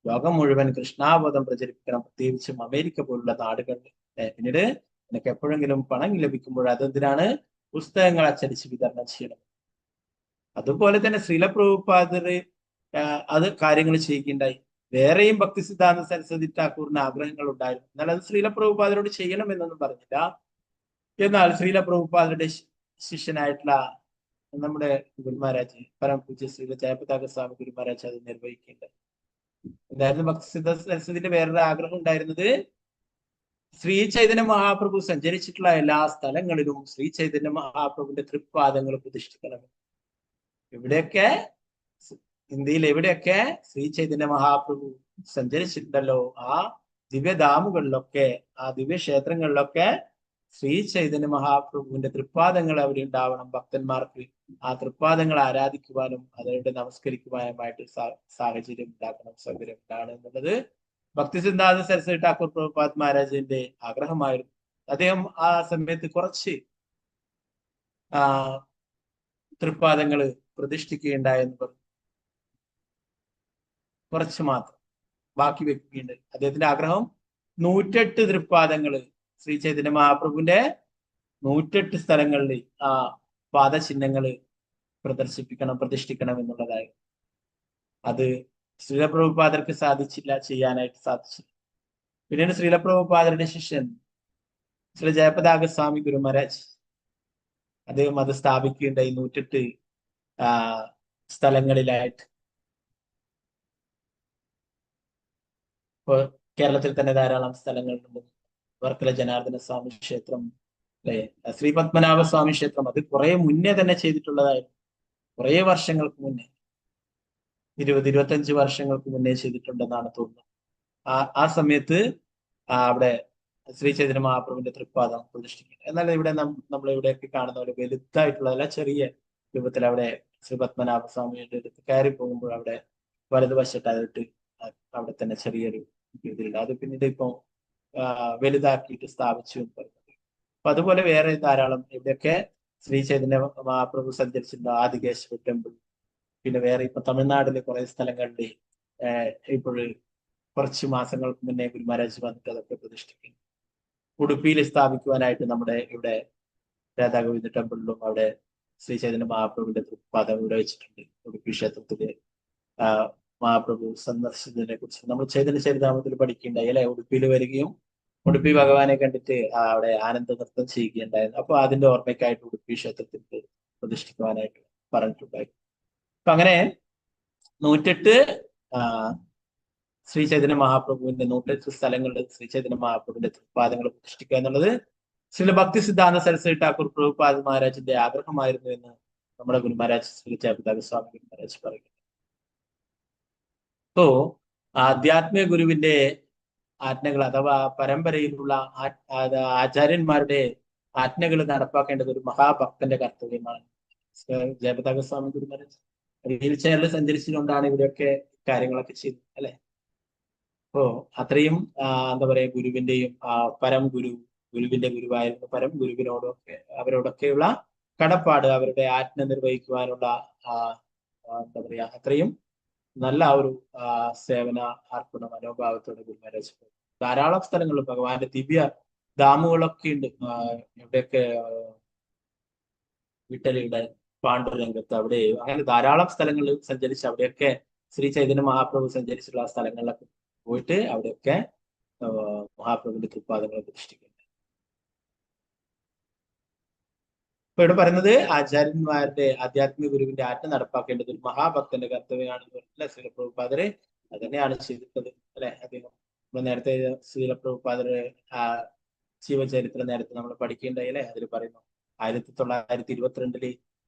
ലോകം മുഴുവൻ കൃഷ്ണാബോധം പ്രചരിപ്പിക്കണം, പ്രത്യേകിച്ചും അമേരിക്ക പോലുള്ള നാടുകളിൽ. പിന്നീട് നിനക്ക് എപ്പോഴെങ്കിലും പണം ലഭിക്കുമ്പോൾ അതെന്തിനാണ്? പുസ്തകങ്ങൾ അച്ചടിച്ച് വിതരണം ചെയ്യണം. അതുപോലെ തന്നെ ശ്രീല പ്രഭുപാദർ അത് കാര്യങ്ങൾ ചെയ്യുകയുണ്ടായി. വേറെയും ഭക്തി സിദ്ധാന്ത സരസ്വതി ഠാക്കൂറിന് ആഗ്രഹങ്ങൾ ഉണ്ടായിരുന്നു. എന്നാൽ അത് ശ്രീല പ്രഭുപാദരോട് ചെയ്യണം എന്നൊന്നും പറഞ്ഞില്ല. എന്നാൽ ശ്രീല പ്രഭുപാദരുടെ ശിഷ്യനായിട്ടുള്ള നമ്മുടെ ഗുരുമഹാരാജ് പരമപൂജ്യ ശ്രീല ജയപതാക സ്വാമി ഗുരുമഹാരാജ് അത് നിർവഹിക്കുന്നുണ്ട്. എന്തായിരുന്നു ഭക്തി സിദ്ധാന്ത സരസ്വതിന്റെ വേറൊരു ആഗ്രഹം ഉണ്ടായിരുന്നത്? ശ്രീ ചൈതന്യ മഹാപ്രഭു സഞ്ചരിച്ചിട്ടുള്ള എല്ലാ സ്ഥലങ്ങളിലും ശ്രീ ചൈതന്യ മഹാപ്രഭുവിന്റെ തൃപ്പാദങ്ങൾ പ്രതിഷ്ഠിക്കണം. എവിടെയൊക്കെ ഇന്ത്യയിൽ എവിടെയൊക്കെ ശ്രീ ചൈതന്യ മഹാപ്രഭു സഞ്ചരിച്ചിട്ടുണ്ടല്ലോ ആ ദിവ്യധാമുകളിലൊക്കെ, ആ ദിവ്യക്ഷേത്രങ്ങളിലൊക്കെ ശ്രീ ചൈതന്യ മഹാപ്രഭുവിന്റെ തൃപ്പാദങ്ങൾ അവിടെ ഉണ്ടാവണം. ഭക്തന്മാർക്ക് ആ തൃപ്പാദങ്ങൾ ആരാധിക്കുവാനും അവരുടെ നമസ്കരിക്കുവാനുമായിട്ട് സാഹചര്യം ഉണ്ടാക്കണം, സൗകര്യം ഉണ്ടാകണം എന്നുള്ളത് ഭക്തി സിദ്ധാന്ത സരസ്വതി ഠാക്കൂർ പ്രഭുപാദ് മഹാരാജിന്റെ ആഗ്രഹമായിരുന്നു. അദ്ദേഹം ആ സമയത്ത് കുറച്ച് ആ തൃപ്പാദങ്ങള് പ്രതിഷ്ഠിക്കുകയുണ്ടായെന്ന് പറഞ്ഞു. കുറച്ച് മാത്രം ബാക്കി വെക്കുകയുണ്ട്. അദ്ദേഹത്തിന്റെ ആഗ്രഹം 108 തൃപ്പാദങ്ങള് ശ്രീ ചൈതന്യ മഹാപ്രഭുവിന്റെ 108 സ്ഥലങ്ങളിൽ ആ പാദചിഹ്നങ്ങള് പ്രദർശിപ്പിക്കണം, പ്രതിഷ്ഠിക്കണം എന്നുള്ളതായിരുന്നു. അത് ശ്രീല പ്രഭുപാദർക്ക് സാധിച്ചില്ല, ചെയ്യാനായിട്ട് സാധിച്ചില്ല. പിന്നീട് ശ്രീല പ്രഭുപാദരുടെ ശിഷ്യൻ ശ്രീ ജയപതാക സ്വാമി ഗുരു മഹാരാജ് അദ്ദേഹം അത് സ്ഥാപിക്കുകയുണ്ടായി 108 സ്ഥലങ്ങളിലായിട്ട്. ഇപ്പൊ കേരളത്തിൽ തന്നെ ധാരാളം സ്ഥലങ്ങളുണ്ട്. വർക്കല ജനാർദ്ദന സ്വാമി ക്ഷേത്രം, അല്ലെ, ശ്രീ പത്മനാഭ സ്വാമി ക്ഷേത്രം, അത് കുറെ മുന്നേ തന്നെ ചെയ്തിട്ടുള്ളതായിരുന്നു. കുറെ വർഷങ്ങൾക്ക് മുന്നേ, 20-25 വർഷങ്ങൾക്ക് മുന്നേ ചെയ്തിട്ടുണ്ടെന്നാണ് തോന്നുന്നത്. ആ സമയത്ത് അവിടെ ശ്രീ ചൈതന്യ മഹാപ്രഭുവിന്റെ തൃപ്പാദം പ്രതിഷ്ഠിക്കുന്നത്. എന്നാൽ ഇവിടെ നമ്മൾ ഇവിടെയൊക്കെ കാണുന്ന പോലെ വലുതായിട്ടുള്ളതല്ല, ചെറിയ രൂപത്തിൽ അവിടെ ശ്രീ പത്മനാഭ സ്വാമിയുടെ അടുത്ത് കയറി പോകുമ്പോൾ അവിടെ വലതുവശത്തായിട്ട് അവിടെ തന്നെ ചെറിയൊരു രീതിയിലുണ്ട്. അത് പിന്നീട് ഇപ്പൊ വലുതാക്കിയിട്ട് സ്ഥാപിച്ചു എന്ന് പറയുന്നത്. അപ്പൊ അതുപോലെ വേറെ ധാരാളം ഇവിടെയൊക്കെ ശ്രീ ചൈതന്യ മഹാപ്രഭു സഞ്ചരിച്ചിരുന്ന ആദികേശവ ടെമ്പിൾ, പിന്നെ വേറെ ഇപ്പൊ തമിഴ്നാട്ടിലെ കുറെ സ്ഥലങ്ങളിൽ ഇപ്പോൾ കുറച്ച് മാസങ്ങൾക്ക് മുന്നേ ഗുരുമഹാരാജ് വന്നിട്ട് അതൊക്കെ പ്രതിഷ്ഠിക്കും. ഉടുപ്പിയിൽ സ്ഥാപിക്കുവാനായിട്ട് നമ്മുടെ ഇവിടെ രാധാഗോവിന്ദ ടെമ്പിളിലും അവിടെ ശ്രീ ചൈതന്യ മഹാപ്രഭുവിന്റെ തൃപ്പാദം ഇവിടെ വെച്ചിട്ടുണ്ട്. ഉടുപ്പി ക്ഷേത്രത്തില് മഹാപ്രഭു സന്ദർശിച്ചതിനെ കുറിച്ച് നമ്മൾ ചൈതന്യ ചരിതാമത്തിൽ പഠിക്കുകയുണ്ടായി അല്ലെ? ഉടുപ്പിയിൽ വരികയും ഉടുപ്പി ഭഗവാനെ കണ്ടിട്ട് അവിടെ ആനന്ദ നൃത്തം ചെയ്യുകയുണ്ടായിരുന്നു. അപ്പൊ അതിന്റെ ഓർമ്മയ്ക്കായിട്ട് ഉടുപ്പി ക്ഷേത്രത്തിൽ പ്രതിഷ്ഠിക്കുവാനായിട്ട് പറഞ്ഞിട്ടുണ്ടായി. അപ്പൊ അങ്ങനെ 108 ശ്രീ ചൈതന്യ മഹാപ്രഭുവിന്റെ 108 സ്ഥലങ്ങളിൽ ശ്രീ ചൈതന്യ മഹാപ്രഭുവിന്റെ തൃപ്പാദങ്ങൾ പ്രതിഷ്ഠിക്കുക എന്നുള്ളത് ശ്രീ ഭക്തി സിദ്ധാന്ത സരസ്വതി ഠാക്കൂർ പ്രഭുപാദ് മഹാരാജിന്റെ ആഗ്രഹമായിരുന്നു എന്ന് നമ്മുടെ ഗുരു മഹാരാജ് ശ്രീ ജയപ്രതാപ സ്വാമി ഗുരു മഹാരാജ് പറയുന്നു. അപ്പോ ആധ്യാത്മിക ഗുരുവിന്റെ ആജ്ഞകൾ അഥവാ പരമ്പരയിലുള്ള ആചാര്യന്മാരുടെ ആജ്ഞകൾ നടപ്പാക്കേണ്ടത് ഒരു മഹാഭക്തന്റെ കർത്തവ്യമാണ്. ജയപതാക സ്വാമി ഗുരു മഹാരാജ് വീൽ ചെയറിൽ സഞ്ചരിച്ചുകൊണ്ടാണ് ഇവരൊക്കെ കാര്യങ്ങളൊക്കെ ചെയ്തത് അല്ലെ? അപ്പോ അത്രയും എന്താ പറയാ, ഗുരുവിന്റെയും പരം ഗുരു, ഗുരുവിന്റെ ഗുരുവായിരുന്ന പരം ഗുരുവിനോടൊക്കെ അവരോടൊക്കെയുള്ള കടപ്പാട്, അവരുടെ ആജ്ഞ നിർവഹിക്കുവാനുള്ള എന്താ പറയാ, അത്രയും നല്ല ഒരു സേവന അർപ്പണ മനോഭാവത്തോടെ ഗുരു മഹാരാജ് ധാരാളം സ്ഥലങ്ങളിൽ ഭഗവാന്റെ ദിവ്യ ധാമുകളൊക്കെ ഉണ്ട്. എവിടെയൊക്കെ വിട്ടലിയുടെ പാണ്ഡുരംഗത്ത് അവിടെ അങ്ങനെ ധാരാളം സ്ഥലങ്ങളിൽ സഞ്ചരിച്ച് അവിടെയൊക്കെ ശ്രീ ചൈതന്യ മഹാപ്രഭു സഞ്ചരിച്ചിട്ടുള്ള ആ സ്ഥലങ്ങളിലൊക്കെ പോയിട്ട് അവിടെയൊക്കെ മഹാപ്രഭുവിന്റെ തൃപ്പാദങ്ങളെ പ്രതിഷ്ഠിക്കുന്നു. അപ്പൊ ഇവിടെ പറയുന്നത് ആചാര്യന്മാരുടെ ആധ്യാത്മിക ഗുരുവിന്റെ ആജ്ഞ നടപ്പാക്കേണ്ടത് ഒരു മഹാഭക്തന്റെ കർത്തവ്യമാണെന്ന് പറഞ്ഞില്ല ശ്രീല പ്രഭുപാദര് അത് തന്നെയാണ് ചെയ്തിട്ടത് അല്ലെ? അദ്ദേഹം നമ്മൾ നേരത്തെ ശ്രീല പ്രഭുപാദര് ജീവചരിത്രം നേരത്തെ നമ്മൾ പഠിക്കേണ്ടായി അല്ലെ? അതിൽ പറയുന്നു 1922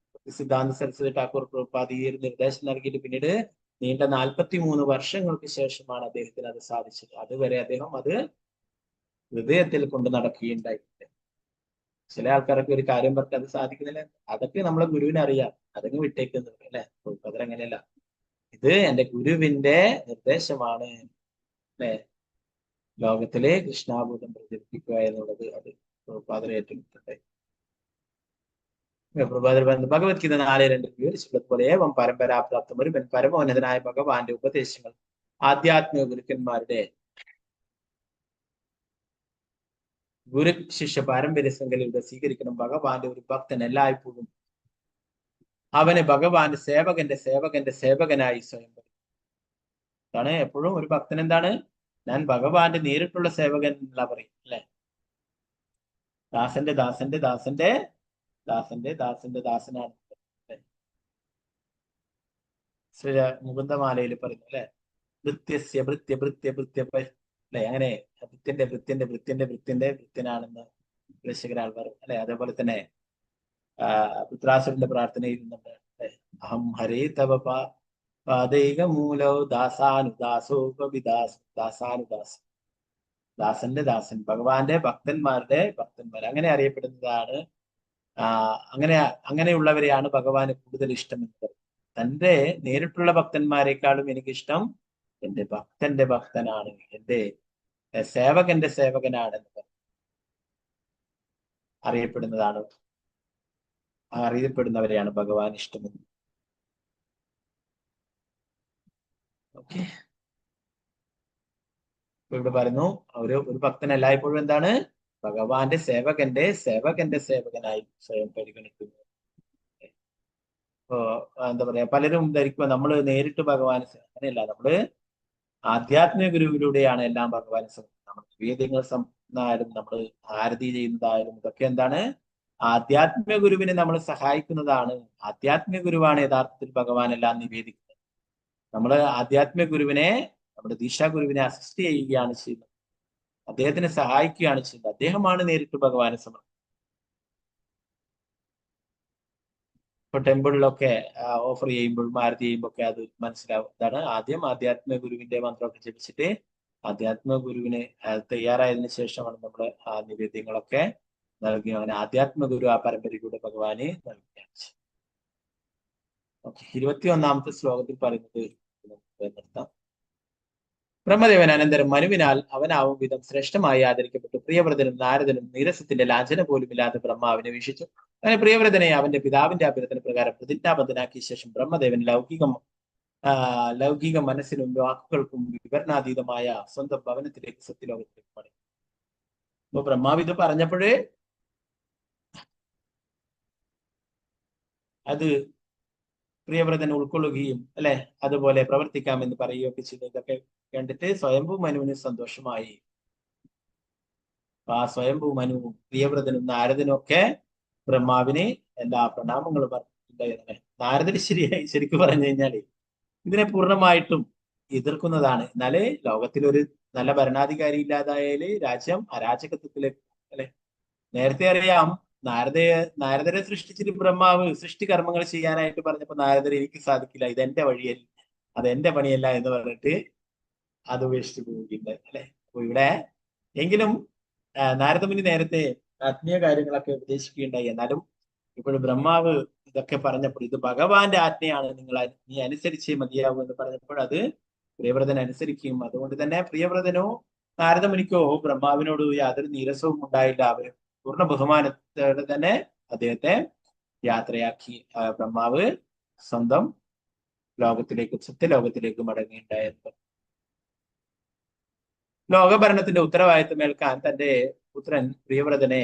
സിദ്ധാന്ത സരസ്വതി ഠാക്കൂർ പ്രഭുപാദ് ഈ ഒരു നിർദ്ദേശം നൽകിയിട്ട് പിന്നീട് നീണ്ട 43 വർഷങ്ങൾക്ക് ശേഷമാണ് അദ്ദേഹത്തിന് അത് സാധിച്ചത്. അതുവരെ അദ്ദേഹം അത് ഹൃദയത്തിൽ കൊണ്ട് നടക്കുകയുണ്ടായി. ചില ആൾക്കാരൊക്കെ ഒരു കാര്യം പറഞ്ഞാൽ അത് സാധിക്കുന്നില്ല, അതൊക്കെ നമ്മളെ ഗുരുവിനെ അറിയാം, അതങ്ങ് വിട്ടേക്കുന്നുണ്ട് അല്ലെ? പ്രഭുപാദർ അങ്ങനെയല്ല, ഇത് എന്റെ ഗുരുവിന്റെ നിർദ്ദേശമാണ് അല്ലെ? ലോകത്തിലെ കൃഷ്ണാബോധം പ്രചരിപ്പിക്കുക എന്നുള്ളത് അത് പ്രഭുപാദർ ഏറ്റെടുത്തിട്ടുണ്ടായി. പ്രഭുപാദർ പറയുന്നത് ഭഗവത്ഗീത 4.2 വിവരിച്ചിട്ടുള്ളതുപോലെ ഏവം പരമ്പരാപ്രാപ്തം ഒരുവൻ പരമോന്നതനായ ഭഗവാന്റെ ഉപദേശങ്ങൾ ആധ്യാത്മിക ഗുരുക്കന്മാരുടെ ഗുരു ശിഷ്യ പാരമ്പര്യ ശൃംഖലയിലൂടെ സ്വീകരിക്കണം. ഭഗവാന്റെ ഒരു ഭക്തൻ എല്ലായ്പ്പോഴും അവന് ഭഗവാന്റെ സേവകന്റെ സേവകന്റെ സേവകനായി സ്വയം പറയും. അതാണ് എപ്പോഴും ഒരു ഭക്തൻ എന്താണ്, ഞാൻ ഭഗവാന്റെ നേരിട്ടുള്ള സേവകൻ എന്നുള്ള പറയും അല്ലെ? ദാസന്റെ ദാസന്റെ ദാസന്റെ ദാസന്റെ ദാസന്റെ ദാസനാണ് ശ്രീ മുകുന്ദമാലയിൽ പറയുന്നു അല്ലെ? ഭൃത്യസ്യ ഭൃത്യ ഭൃത്യ ഭൃത്യ അല്ലെ? അങ്ങനെ ഭൃത്യന്റെ ഭൃത്യന്റെ ഭൃത്യന്റെ ഭൃത്യന്റെ ഭൃത്യനാണെന്ന് ഋഷികരാൾ പറയും അല്ലെ? അതേപോലെ തന്നെ പുത്രാസുരന്റെ പ്രാർത്ഥനയിൽ നിന്നുണ്ട് അല്ലെ? അഹം ഹരേ തവ പാദൈക മൂലോ ദാസാനുദാസോപവിദാസ് ദാസാനുദാസ് ദാസന്റെ ദാസൻ, ഭഗവാന്റെ ഭക്തന്മാരുടെ ഭക്തന്മാർ, അങ്ങനെ അറിയപ്പെടുന്നതാണ്. അങ്ങനെ അങ്ങനെയുള്ളവരെയാണ് ഭഗവാന് കൂടുതൽ ഇഷ്ടം എന്ന് പറയുന്നത്. തന്റെ നേരിട്ടുള്ള ഭക്തന്മാരെക്കാളും എനിക്കിഷ്ടം എന്റെ ഭക്തന്റെ ഭക്തനാണ്, എന്റെ സേവകന്റെ സേവകനാണ് എന്ന് അറിയപ്പെടുന്നതാണ്, അറിയപ്പെടുന്നവരെയാണ് ഭഗവാൻ ഇഷ്ടമെന്ന്. ഓക്കെ, ഇവിടെ പറയുന്നു ഒരു ഒരു ഭക്തൻ എല്ലായ്പ്പോഴും എന്താണ്, ഭഗവാന്റെ സേവകന്റെ സേവകന്റെ സേവകനായി സ്വയം പരിഗണിക്കുന്നു. ഇപ്പോ എന്താ പറയാ, പലരും ധരിക്കുക നമ്മള് നേരിട്ട് ഭഗവാനെ അങ്ങനെയല്ല, നമ്മള് ആധ്യാത്മിക ഗുരുവിലൂടെയാണ് എല്ലാം ഭഗവാനെ നമ്മൾ നിവേദ്യങ്ങൾ ായാലും നമ്മൾ ആരതി ചെയ്യുന്നതായാലും ഇതൊക്കെ എന്താണ്, ആധ്യാത്മിക ഗുരുവിനെ നമ്മൾ സഹായിക്കുന്നതാണ്. ആധ്യാത്മിക ഗുരുവാണ് യഥാർത്ഥത്തിൽ ഭഗവാൻ എല്ലാം നിവേദിക്കുന്നത്. നമ്മള് ആധ്യാത്മിക ഗുരുവിനെ, നമ്മുടെ ദീക്ഷാ ഗുരുവിനെ അസിസ്റ്റ് ചെയ്യുകയാണ് ചെയ്യുന്നത്, അദ്ദേഹത്തിനെ സഹായിക്കുകയാണ് ചെയ്യുന്നത്. അദ്ദേഹമാണ് നേരിട്ട് ഭഗവാനെ സമർപ്പിക്കുന്നത്. ഇപ്പൊ ടെമ്പിളിലൊക്കെ ഓഫർ ചെയ്യുമ്പോഴും ആരതി ചെയ്യുമ്പോ ഒക്കെ അത് മനസ്സിലാവും. എന്താണ്, ആദ്യം ആധ്യാത്മിക ഗുരുവിന്റെ മന്ത്രമൊക്കെ ജപിച്ചിട്ട് ആധ്യാത്മിക ഗുരുവിന് തയ്യാറായതിനു ശേഷമാണ് നമ്മൾ ആ നിവേദ്യങ്ങളൊക്കെ നൽകുക. അങ്ങനെ ആധ്യാത്മിക ഗുരു ആ പരമ്പരയിലൂടെ ഭഗവാന് നൽകുകയാണ്. ഓക്കെ, 21-ാമത്തെ ശ്ലോകത്തിൽ പറയുന്നത് നിർത്താം. ബ്രഹ്മദേവൻ അനന്തരം മനുവിനാൽ അവനാവും വിധം ശ്രേഷ്ഠമായി ആദരിക്കപ്പെട്ടു. പ്രിയവ്രതനും നാരദനും നീരസത്തിന്റെ ലാഞ്ചന പോലുമില്ലാതെ ബ്രഹ്മാവിനെ വീക്ഷിച്ചു. അങ്ങനെ പ്രിയവ്രതനെ അവന്റെ പിതാവിന്റെ അഭ്യർത്ഥന പ്രകാരം പ്രതിജ്ഞാബദ്ധനാക്കിയ ശേഷം ബ്രഹ്മദേവൻ ലൗകിക മനസ്സിനും വാക്കുകൾക്കും വിവരണാതീതമായ സ്വന്തം ഭവനത്തിലേക്ക് സത്യലോകത്തിലേക്ക് മടങ്ങി. അപ്പൊ ബ്രഹ്മാവ് ഇത് പറഞ്ഞപ്പോഴേ അത് പ്രിയവ്രതൻ ഉൾക്കൊള്ളുകയും അല്ലെ, അതുപോലെ പ്രവർത്തിക്കാമെന്ന് പറയുകയൊക്കെ ചെയ്തു. ഇതൊക്കെ കണ്ടിട്ട് സ്വയംഭൂ മനുവിന് സന്തോഷമായി. അപ്പൊ ആ സ്വയംഭൂ മനുവും പ്രിയവ്രതനും നാരദനും ഒക്കെ ബ്രഹ്മാവിന് എല്ലാ പ്രണാമങ്ങളും പറഞ്ഞിട്ടുണ്ടായിരുന്നു. നാരദന് ശരിയായി ശരിക്കും പറഞ്ഞു കഴിഞ്ഞാല് ഇതിനെ പൂർണ്ണമായിട്ടും എതിർക്കുന്നതാണ്. എന്നാല് ലോകത്തിലൊരു നല്ല ഭരണാധികാരി ഇല്ലാതായാല് രാജ്യം അരാജകത്വത്തിലേക്ക്, അല്ലെ? നേരത്തെ അറിയാം, നാരദരെ സൃഷ്ടിച്ചിട്ട് ബ്രഹ്മാവ് സൃഷ്ടികർമ്മങ്ങൾ ചെയ്യാനായിട്ട് പറഞ്ഞപ്പോ നാരദർ എനിക്ക് സാധിക്കില്ല, ഇതെന്റെ വഴിയല്ല, അതെന്റെ പണിയല്ല എന്ന് പറഞ്ഞിട്ട് അത് ഉപേക്ഷിച്ച് പോവുകയുണ്ട്, അല്ലെ? അപ്പൊ ഇവിടെ എങ്കിലും നാരദമുനി നേരത്തെ ആത്മീയ കാര്യങ്ങളൊക്കെ ഉപദേശിക്കുകയുണ്ടായി. എന്നാലും ഇപ്പോൾ ബ്രഹ്മാവ് ഇതൊക്കെ പറഞ്ഞപ്പോൾ ഇത് ഭഗവാന്റെ ആജ്ഞയാണ്, നിങ്ങൾ നീ അനുസരിച്ചേ മതിയാവൂ എന്ന് പറഞ്ഞപ്പോൾ അത് പ്രിയവ്രതൻ അനുസരിക്കുകയും അതുകൊണ്ട് തന്നെ പ്രിയവ്രതനോ നാരദമുനിക്കോ ബ്രഹ്മാവിനോട് യാതൊരു നീരസവും ഉണ്ടായില്ല. അവര് പൂർണ്ണ ബഹുമാനത്തോടെ തന്നെ അദ്ദേഹത്തെ യാത്രയാക്കി. ബ്രഹ്മാവ് സ്വന്തം ലോകത്തിലേക്ക്, സത്യലോകത്തിലേക്ക് മടങ്ങിയുണ്ടായിരുന്നു. ലോകഭരണത്തിന്റെ ഉത്തരവാദിത്വം ഏൽക്കാൻ തന്റെ പുത്രൻ പ്രിയവ്രതനെ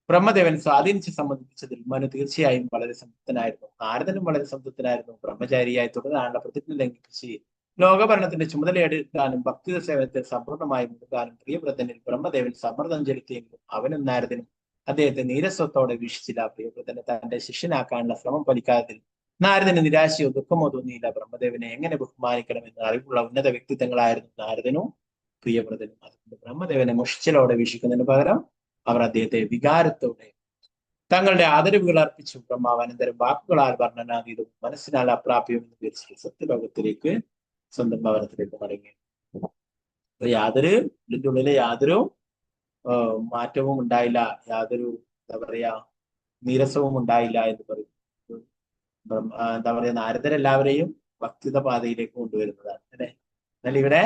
ബ്രഹ്മദേവൻ സ്വാധീനിച്ച് സമ്മതിപ്പിച്ചതിൽ മനു തീർച്ചയായും വളരെ സംതൃപ്തനായിരുന്നു. നാരദനും വളരെ സംതൃപ്തനായിരുന്നു. ബ്രഹ്മചാരിയായി തുടരാനുള്ള പ്രതിജ്ഞ ലംഘിച്ച് ലോകഭരണത്തിന്റെ ചുമതലയെടുക്കാനും ഭക്തി സേവനത്തിൽ സമ്പൂർണ്ണമായി മുഴുകാനും പ്രിയവ്രതനിൽ ബ്രഹ്മദേവൻ സമ്മർദ്ദം ചെലുത്തിയെങ്കിലും അവനും നാരദനും അദ്ദേഹത്തെ നീരസത്തോടെ വീക്ഷിച്ചില്ല. പ്രിയവ്രതനെ തന്റെ ശിഷ്യനാക്കാനുള്ള ശ്രമം ഫലിക്കാത്തതിൽ നാരദന് നിരാശയോ ദുഃഖമോ തോന്നിയില്ല. ബ്രഹ്മദേവനെ എങ്ങനെ ബഹുമാനിക്കണമെന്ന് അറിവുള്ള ഉന്നത വ്യക്തിത്വങ്ങളായിരുന്നു നാരദനും പ്രിയവ്രതനും. അതുകൊണ്ട് ബ്രഹ്മദേവനെ മുഷിച്ചിലോടെ വീക്ഷിക്കുന്നതിന് പകരം അവർ അദ്ദേഹത്തെ വികാരത്തോടെ തങ്ങളുടെ ആദരവുകൾ അർപ്പിച്ചു. ബ്രഹ്മാവ് അനന്തരം വാക്കുകളാൽ വർണ്ണനാതീതവും മനസ്സിനാൽ അപ്രാപ്യവും എന്ന് വിവരിച്ചിട്ട് സത്യലോകത്തിലേക്ക് സ്വന്തം ഭവനത്തിലേക്ക് മടങ്ങി. അപ്പൊ യാതൊരു ഇതിന്റെ ഉള്ളിലെ യാതൊരു മാറ്റവും ഉണ്ടായില്ല, യാതൊരു എന്താ പറയാ നീരസവും ഉണ്ടായില്ല എന്ന് പറയും. എന്താ പറയാ, നാരദരെല്ലാവരെയും ഭക്തിത പാതയിലേക്ക് കൊണ്ടുവരുന്നതാണ്, അല്ലെ? എന്നാൽ ഇവിടെ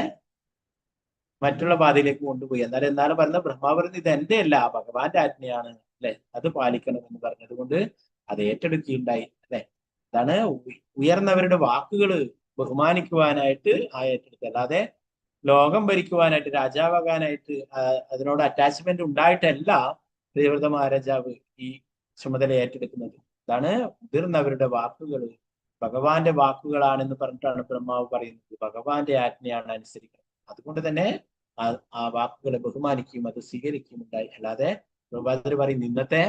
മറ്റുള്ള പാതയിലേക്ക് കൊണ്ടുപോയി. എന്നാലും പറഞ്ഞ ബ്രഹ്മാവ് പറയുന്നത് ഇത് എന്റെ അല്ല, ഭഗവാന്റെ ആജ്ഞയാണ്, അല്ലെ? അത് പാലിക്കണം എന്ന് പറഞ്ഞത് കൊണ്ട് അത് ഏറ്റെടുക്കുകയുണ്ടായി, അല്ലെ? അതാണ് ഉയർന്നവരുടെ വാക്കുകൾ ബഹുമാനിക്കുവാനായിട്ട് ആ ഏറ്റെടുക്കുക, അല്ലാതെ ലോകം ഭരിക്കുവാനായിട്ട് രാജാവാകാനായിട്ട് അതിനോട് അറ്റാച്ച്മെന്റ് ഉണ്ടായിട്ടല്ല പ്രിയവ്രത മഹാരാജാവ് ഈ ചുമതല ഏറ്റെടുക്കുന്നത്. അതാണ് മുതിർന്നവരുടെ വാക്കുകൾ ഭഗവാന്റെ വാക്കുകളാണെന്ന് പറഞ്ഞിട്ടാണ് ബ്രഹ്മാവ് പറയുന്നത്. ഭഗവാന്റെ ആജ്ഞയാണ് അനുസരിക്കുന്നത്. അതുകൊണ്ട് തന്നെ ആ വാക്കുകളെ ബഹുമാനിക്കുകയും അത് സ്വീകരിക്കുകയും ഉണ്ടായി. അല്ലാതെ പ്രഭാതർ പറയും, ഇന്നത്തെ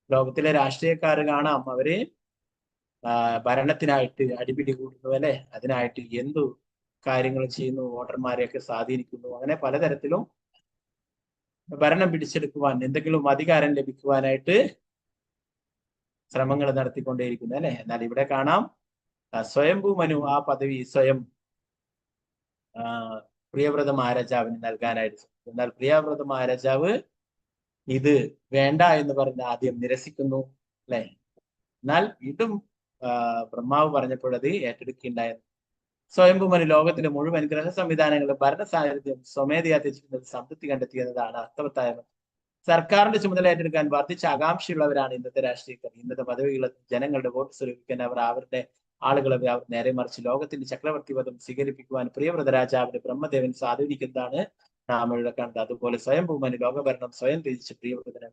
ലോകത്തിലെ രാഷ്ട്രീയക്കാർ കാണാം, അവര് ഭരണത്തിനായിട്ട് അടിപിടി കൂടുന്നു, അല്ലെ? അതിനായിട്ട് എന്തു കാര്യങ്ങൾ ചെയ്യുന്നു, വോട്ടർമാരെയൊക്കെ സ്വാധീനിക്കുന്നു, അങ്ങനെ പലതരത്തിലും ഭരണം പിടിച്ചെടുക്കുവാൻ എന്തെങ്കിലും അധികാരം ലഭിക്കുവാനായിട്ട് ശ്രമങ്ങൾ നടത്തിക്കൊണ്ടേയിരിക്കുന്നു, അല്ലെ? എന്നാൽ ഇവിടെ കാണാം സ്വയംഭൂ മനു ആ പദവി സ്വയം പ്രിയവ്രത മഹാരാജാവിന് നൽകാനായിട്ട് ശ്രമിച്ചു. എന്നാൽ പ്രിയവ്രത മഹാരാജാവ് ഇത് വേണ്ട എന്ന് പറഞ്ഞ് ആദ്യം നിരസിക്കുന്നു, അല്ലെ? എന്നാൽ വീണ്ടും ബ്രഹ്മാവ് പറഞ്ഞപ്പോഴത് ഏറ്റെടുക്കുകയുണ്ടായിരുന്നു. സ്വയംഭൂ മനു ലോകത്തിലെ മുഴുവൻ ഗ്രഹ സംവിധാനങ്ങളും ഭരണ സാന്നിധ്യം സ്വമേധയാ ത്യജിക്കുന്നത് സംതൃപ്തി കണ്ടെത്തിയെന്നതാണ് അർത്ഥവത്തായ. സർക്കാരിന്റെ ചുമതല ഏറ്റെടുക്കാൻ വർദ്ധിച്ച ആകാംക്ഷയുള്ളവരാണ് ഇന്നത്തെ രാഷ്ട്രീയക്കാർ. ഇന്നത്തെ പദവികളിൽ ജനങ്ങളുടെ വോട്ട് സ്വരൂപിക്കാൻ അവർ അവരുടെ ആളുകളെ അവർ നേരെ മറിച്ച് ലോകത്തിന്റെ ചക്രവർത്തി പദം സ്വീകരിപ്പിക്കുവാൻ പ്രിയവ്രത രാജാവിന് ബ്രഹ്മദേവൻ സ്വാധീനിക്കുന്നതാണ് നാം ഇവിടെ കണ്ടത്. അതുപോലെ സ്വയംഭൂമന് ലോകഭരണം സ്വയം ത്യജിച്ച് പ്രിയവ്രതനെ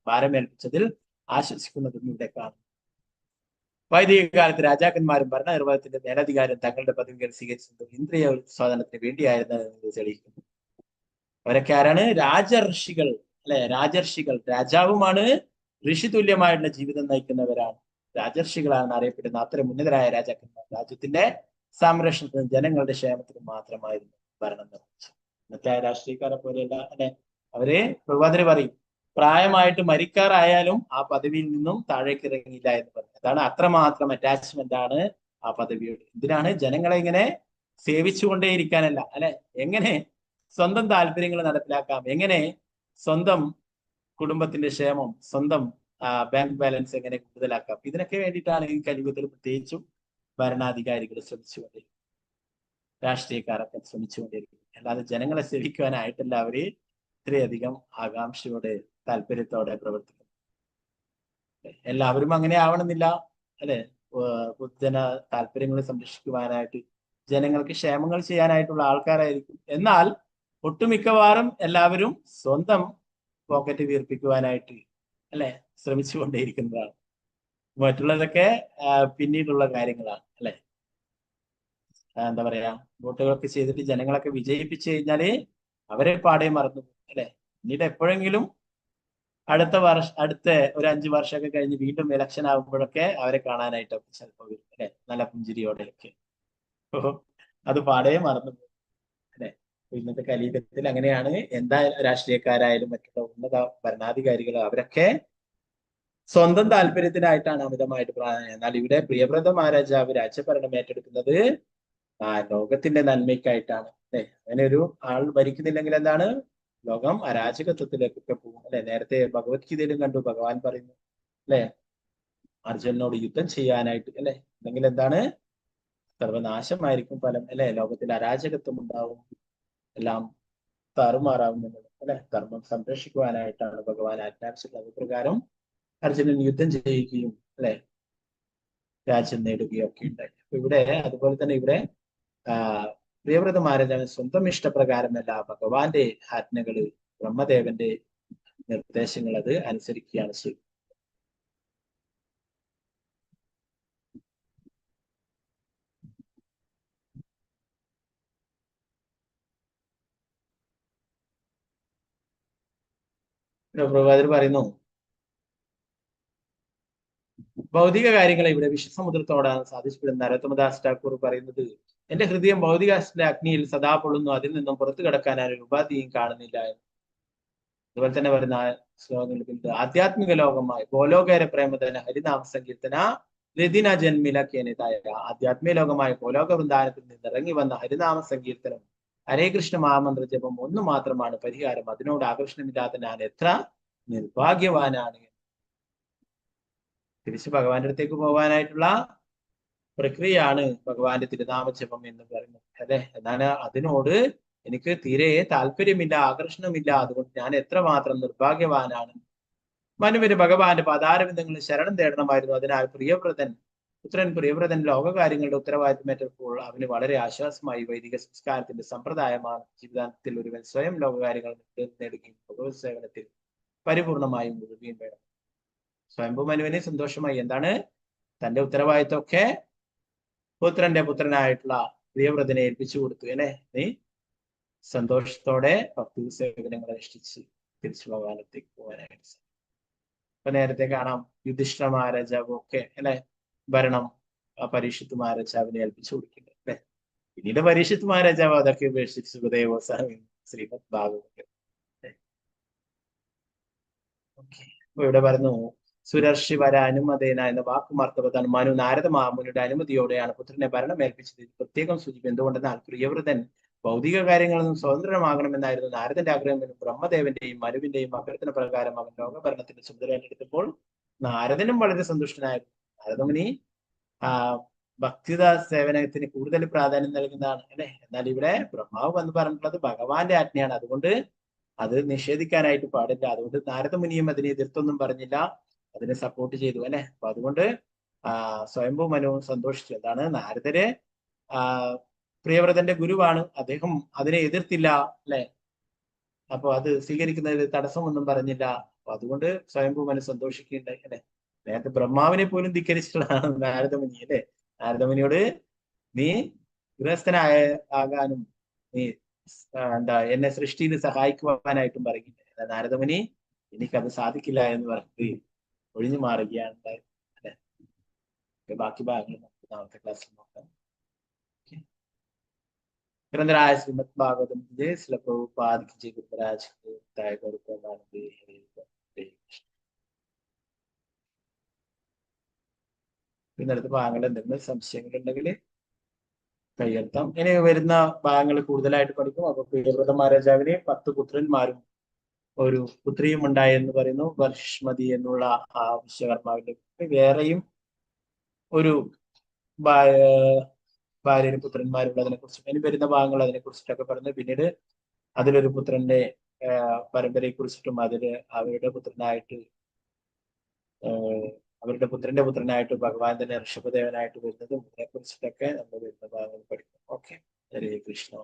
ഭാരമേൽപ്പിച്ചതിൽ ആശ്വസിക്കുന്നതും ഇവിടെ കാണുന്നു. വൈദിക കാലത്ത് രാജാക്കന്മാരും ഭരണനിർവഹണത്തിന്റെ മേലധികാരം തങ്ങളുടെ പദവികൾ സ്വീകരിച്ചത് ഇന്ദ്രിയ ഉത്പാദനത്തിന് വേണ്ടിയായിരുന്നു തെളിയിക്കുന്നു. അവരൊക്കെ ആരാണ്? രാജർഷികൾ, അല്ലെ? രാജർഷികൾ, രാജാവുമാണ് ഋഷി തുല്യമായിട്ടുള്ള ജീവിതം നയിക്കുന്നവരാണ്. രാജർഷികളാണ് അറിയപ്പെടുന്ന അത്തരം ഉന്നതരായ രാജാക്കന്മാർ രാജ്യത്തിന്റെ സംരക്ഷണത്തിനും ജനങ്ങളുടെ ക്ഷേമത്തിനും മാത്രമായിരുന്നു ഭരണം നിർവഹിച്ചത്. ഇന്നത്തെ രാഷ്ട്രീയക്കാരെ പോലെയല്ല, അല്ലെ? അവര് പ്രഭാതര് പറയും, പ്രായമായിട്ട് മരിക്കാറായാലും ആ പദവിയിൽ നിന്നും താഴേക്ക് ഇറങ്ങിയില്ല എന്ന് പറയും. അതാണ് അത്രമാത്രം അറ്റാച്ച്മെന്റ് ആണ് ആ പദവിയോട്. എന്തിനാണ്? ജനങ്ങളെ ഇങ്ങനെ സേവിച്ചുകൊണ്ടേയിരിക്കാനല്ല, അല്ലെ? എങ്ങനെ സ്വന്തം താല്പര്യങ്ങൾ നടപ്പിലാക്കാം, എങ്ങനെ സ്വന്തം കുടുംബത്തിന്റെ ക്ഷേമം, സ്വന്തം ബാങ്ക് ബാലൻസ് എങ്ങനെ കൂടുതലാക്കാം, ഇതിനൊക്കെ വേണ്ടിയിട്ടാണ് ഈ കലിയുഗത്തിൽ പ്രത്യേകിച്ചും ഭരണാധികാരികൾ ശ്രമിച്ചുകൊണ്ടിരിക്കുന്നത്, രാഷ്ട്രീയക്കാരൊക്കെ ശ്രമിച്ചുകൊണ്ടിരിക്കുന്നത്. അല്ലാതെ ജനങ്ങളെ സേവിക്കുവാനായിട്ടല്ല അവര് ഇത്രയധികം ആകാംക്ഷയോടെ താല്പര്യത്തോടെ പ്രവർത്തിക്കുന്നത്. എല്ലാവരും അങ്ങനെ ആവണമെന്നില്ല, അല്ലെ? പൊതുജന താല്പര്യങ്ങളെ സംരക്ഷിക്കുവാനായിട്ട്, ജനങ്ങൾക്ക് ക്ഷേമങ്ങൾ ചെയ്യാനായിട്ടുള്ള ആൾക്കാരായിരിക്കും. എന്നാൽ ഒട്ടുമിക്കവാറും എല്ലാവരും സ്വന്തം പോക്കറ്റ് വീർപ്പിക്കുവാനായിട്ട്, അല്ലെ, ശ്രമിച്ചുകൊണ്ടേയിരിക്കുന്നതാണ്. മറ്റുള്ളതൊക്കെ പിന്നീടുള്ള കാര്യങ്ങളാണ്, അല്ലെ? എന്താ പറയാ, വോട്ടുകളൊക്കെ ചെയ്തിട്ട് ജനങ്ങളൊക്കെ വിജയിപ്പിച്ചു കഴിഞ്ഞാല് അവരെ പാടെ മറന്നു, അല്ലെ? പിന്നീട് എപ്പോഴെങ്കിലും അടുത്ത ഒരു 5 വർഷമൊക്കെ കഴിഞ്ഞ് വീണ്ടും ഇലക്ഷൻ ആകുമ്പോഴൊക്കെ അവരെ കാണാനായിട്ടൊക്കെ ചിലപ്പോ വരും, അല്ലെ? നല്ല പുഞ്ചിരിയോടെയൊക്കെ. അപ്പൊ അത് പാടെ മറന്നു പോകും, അല്ലെ? ഇന്നത്തെ കലിയുഗത്തിൽ അങ്ങനെയാണ്. എന്താ രാഷ്ട്രീയക്കാരായാലും മറ്റുള്ള ഉന്നത ഭരണാധികാരികളും അവരൊക്കെ സ്വന്തം താല്പര്യത്തിനായിട്ടാണ് അമിതമായിട്ട് പ്രാധാന്യം. എന്നാൽ ഇവിടെ പ്രിയവ്രത മഹാരാജാവ് രാജ്യഭരണം ഏറ്റെടുക്കുന്നത് ആ ലോകത്തിന്റെ നന്മയ്ക്കായിട്ടാണ്, അല്ലെ? അങ്ങനെ ഒരു ആൾ ഭരിക്കുന്നില്ലെങ്കിൽ എന്താണ്, ലോകം അരാജകത്വത്തിലേക്കൊക്കെ പോകും, അല്ലെ? നേരത്തെ ഭഗവത്ഗീതയിലും കണ്ടു, ഭഗവാൻ പറയുന്നു അല്ലെ, അർജുനനോട് യുദ്ധം ചെയ്യാനായിട്ട്, അല്ലെ? അല്ലെങ്കിൽ എന്താണ്, സർവനാശമായിരിക്കും ഫലം, അല്ലെ? ലോകത്തിൽ അരാജകത്വം ഉണ്ടാവും, എല്ലാം താറുമാറാവും എന്നുള്ളത്, അല്ലെ? ധർമ്മം സംരക്ഷിക്കുവാനായിട്ടാണ് ഭഗവാൻ ആജ്ഞാപിച്ചിട്ടുള്ളത്. അത് പ്രകാരം അർജുനൻ യുദ്ധം ചെയ്യുകയും, അല്ലെ, രാജ്യം നേടുകയും ഒക്കെ ഉണ്ടായി. അപ്പൊ ഇവിടെ അതുപോലെ തന്നെ ഇവിടെ പ്രിയവ്രത മഹാരാജാവിന് സ്വന്തം ഇഷ്ടപ്രകാരമല്ല, ഭഗവാന്റെ ആജ്ഞകള്, ബ്രഹ്മദേവന്റെ നിർദ്ദേശങ്ങൾ അത് അനുസരിക്കുകയാണ് ചെയ്യുന്നത്. പ്രഭാതർ പറയുന്നു, ഭൗതിക കാര്യങ്ങളെ ഇവിടെ വിശ്വസമുദ്രത്തോടാണ് സാധിക്കപ്പെടുന്നത്. നരോത്തമദാസ് ഠാക്കൂർ പറയുന്നത്, എന്റെ ഹൃദയം ഭൗതിക അഗ്നിയിൽ സദാ പൊള്ളുന്നു, അതിൽ നിന്നും പുറത്തു കടക്കാൻ ഒരു ഉപാധിയും കാണുന്നില്ല എന്ന്. അതുപോലെ തന്നെ പറയുന്ന ശ്ലോകങ്ങളിൽ ആധ്യാത്മിക ലോകമായ ഗോലോകര പ്രേമധന ഹരിനാമ സങ്കീർത്തന രതിന ജന്മില കേനതായ ആധ്യാത്മിക ലോകമായ ഗോലോക വൃന്ദാനത്തിൽ നിന്ന് ഇറങ്ങി വന്ന ഹരിനാമ സങ്കീർത്തനം ഹരേ കൃഷ്ണ മഹാമന്ത്ര ജപം ഒന്നു മാത്രമാണ് പരിഹാരം. അതിനോട് ആകർഷണമില്ലാത്ത ഞാൻ എത്ര നിർഭാഗ്യവാനാണ്. തിരിച്ച് ഭഗവാന്റെ അടുത്തേക്ക് പോകാനായിട്ടുള്ള പ്രക്രിയയാണ് ഭഗവാന്റെ തിരുനാമ ജപം എന്ന് പറയുന്നത്, അല്ലെ? എന്നാൽ അതിനോട് എനിക്ക് തീരെ താല്പര്യമില്ല, ആകർഷണമില്ല. അതുകൊണ്ട് ഞാൻ എത്രമാത്രം നിർഭാഗ്യവാനാണ്. മനുവിന് ഭഗവാന്റെ പാദാരവിന്ദങ്ങളിൽ ശരണം തേടണമായിരുന്നു. അതിനാൽ പുത്രൻ പ്രിയവ്രതൻ ലോകകാര്യങ്ങളുടെ ഉത്തരവാദിത്തമേറ്റപ്പോൾ അവന് വളരെ ആശ്വാസമായി. വൈദിക സംസ്കാരത്തിന്റെ സമ്പ്രദായമാണ് ജീവിതാന്തത്തിൽ ഒരുവൻ സ്വയം ലോകകാര്യങ്ങൾ നേടുകയും ഭഗവത് സേവനത്തിൽ പരിപൂർണമായും മുഴുകുകയും വേണം. സ്വയംഭൂ മനുവിന് സന്തോഷമായി. എന്താണ്, തന്റെ ഉത്തരവാദിത്തമൊക്കെ പുത്രന്റെ പുത്രനായിട്ടുള്ള പ്രിയവ്രതനെ ഏൽപ്പിച്ചു കൊടുത്തു, അല്ലെ? നീ സന്തോഷത്തോടെ ഭക്തി സേവനങ്ങൾ അനുഷ്ഠിച്ച് തിരിച്ചു ഭഗവാനത്തേക്ക് പോകാനായിട്ട് സാധിക്കും. അപ്പൊ നേരത്തെ കാണാം യുധിഷ്ഠിര മഹാരാജാവും ഒക്കെ, അല്ലെ, ഭരണം പരീക്ഷിത്ത് മഹാരാജാവിനെ ഏൽപ്പിച്ചു കൊടുക്കുന്നത്, അല്ലെ? പിന്നീട് പരീക്ഷിത്ത് മഹാരാജാവ് അതൊക്കെ ഉപേക്ഷിച്ച് സുഖദേവ ഗോസ്വാമി ശ്രീമദ് ഭാഗവതം. ഓക്കെ, അപ്പൊ ഇവിടെ പറഞ്ഞു സുരർഷി വര അനുമതേന എന്ന വാക്കുമാർത്ഥവത്താണ്. മനു നാരദ മഹാമുനിയുടെ അനുമതിയോടെയാണ് പുത്രനെ ഭരണം ഏൽപ്പിച്ചത്. ഇത് പ്രത്യേകം സൂചിപ്പിക്കും. എന്തുകൊണ്ടെന്നാൽ പ്രിയവ്രതൻ ഭൗതിക കാര്യങ്ങളിൽ നിന്നും സ്വതന്ത്രമാകണമെന്നായിരുന്നു നാരദന്റെ ആഗ്രഹം. ബ്രഹ്മദേവന്റെയും മനുവിന്റെയും അഭ്യർത്ഥന പ്രകാരം അവൻ ലോകഭരണത്തിന്റെ ചുമതല ഏറ്റെടുത്തപ്പോൾ നാരദനും വളരെ സന്തുഷ്ടനായിരുന്നു. നാരദമുനി ആ ഭക്തിത സേവനത്തിന് കൂടുതൽ പ്രാധാന്യം നൽകുന്നതാണ്, അല്ലെ? എന്നാൽ ഇവിടെ ബ്രഹ്മാവ് വന്ന് പറഞ്ഞിട്ടുള്ളത് ഭഗവാന്റെ ആജ്ഞയാണ്. അതുകൊണ്ട് അത് നിഷേധിക്കാനായിട്ട് പാടില്ല. അതുകൊണ്ട് നാരദമുനിയും അതിനെ എതിർത്തൊന്നും പറഞ്ഞില്ല, അതിനെ സപ്പോർട്ട് ചെയ്തു, അല്ലെ? അപ്പൊ അതുകൊണ്ട് സ്വയംഭൂ മനുവും സന്തോഷിച്ചു. എന്താണ്, നാരദരെ പ്രിയവ്രതന്റെ ഗുരുവാണ്, അദ്ദേഹം അതിനെ എതിർത്തില്ല, അല്ലെ? അപ്പൊ അത് സ്വീകരിക്കുന്നതിൽ തടസ്സമൊന്നും പറഞ്ഞില്ല. അപ്പൊ അതുകൊണ്ട് സ്വയംഭൂ മനു സന്തോഷിക്കുകയുണ്ടായി, അല്ലെ? നേരത്തെ ബ്രഹ്മാവിനെ പോലും ധിക്കരിച്ചിട്ടുള്ളതാണ് നാരദമുനി, അല്ലെ? നാരദമുനിയോട് നീ ഗൃഹസ്ഥനായ ആകാനും നീ എന്താ എന്നെ സൃഷ്ടിയിൽ സഹായിക്കുവാനായിട്ടും പറയുന്നില്ല. നാരദമുനി എനിക്കത് സാധിക്കില്ല എന്ന് പറഞ്ഞിട്ട് ഒഴിഞ്ഞു മാറുകയാണ് ഉണ്ടായത്, അല്ലെ? ബാക്കി ഭാഗങ്ങൾ നമുക്ക് നാളത്തെ ക്ലാസ്സിൽ നോക്കാം. ഗ്രന്ഥരായ ശ്രീമദ് ഭാഗവതം ജയ ശ്രീല പ്രഭുപാദ് കി ജയ്. ഗുരുരാജ് പിന്നടുത്ത ഭാഗങ്ങൾ എന്തെങ്കിലും സംശയങ്ങളുണ്ടെങ്കിൽ കൈയർത്താം. ഇനി വരുന്ന ഭാഗങ്ങൾ കൂടുതലായിട്ട് പഠിക്കും. അപ്പൊ പ്രിയവ്രത മഹാരാജാവിന് 10 പുത്രന്മാരും ഒരു പുത്രിയും ഉണ്ടായി എന്ന് പറയുന്നു. വർഷ്മതി എന്നുള്ള ആ വിശ്വകർമാവിന്റെ വേറെയും ഒരു ഭാര്യയും പുത്രന്മാരുള്ളതിനെ കുറിച്ചും ഇനി വരുന്ന ഭാഗങ്ങൾ അതിനെ കുറിച്ചിട്ടൊക്കെ പറഞ്ഞു. പിന്നീട് അതിലൊരു പുത്രന്റെ പരമ്പരയെ കുറിച്ചിട്ടും അതില് അവരുടെ പുത്രനായിട്ട് അവരുടെ പുത്രന്റെ പുത്രനായിട്ട് ഭഗവാൻ തന്നെ ഋഷഭദേവനായിട്ട് വരുന്നതും അതിനെ കുറിച്ചിട്ടൊക്കെ നമ്മൾ വരുന്ന ഭാഗങ്ങൾ പഠിക്കും. ഓക്കെ, ഹരേ കൃഷ്ണ.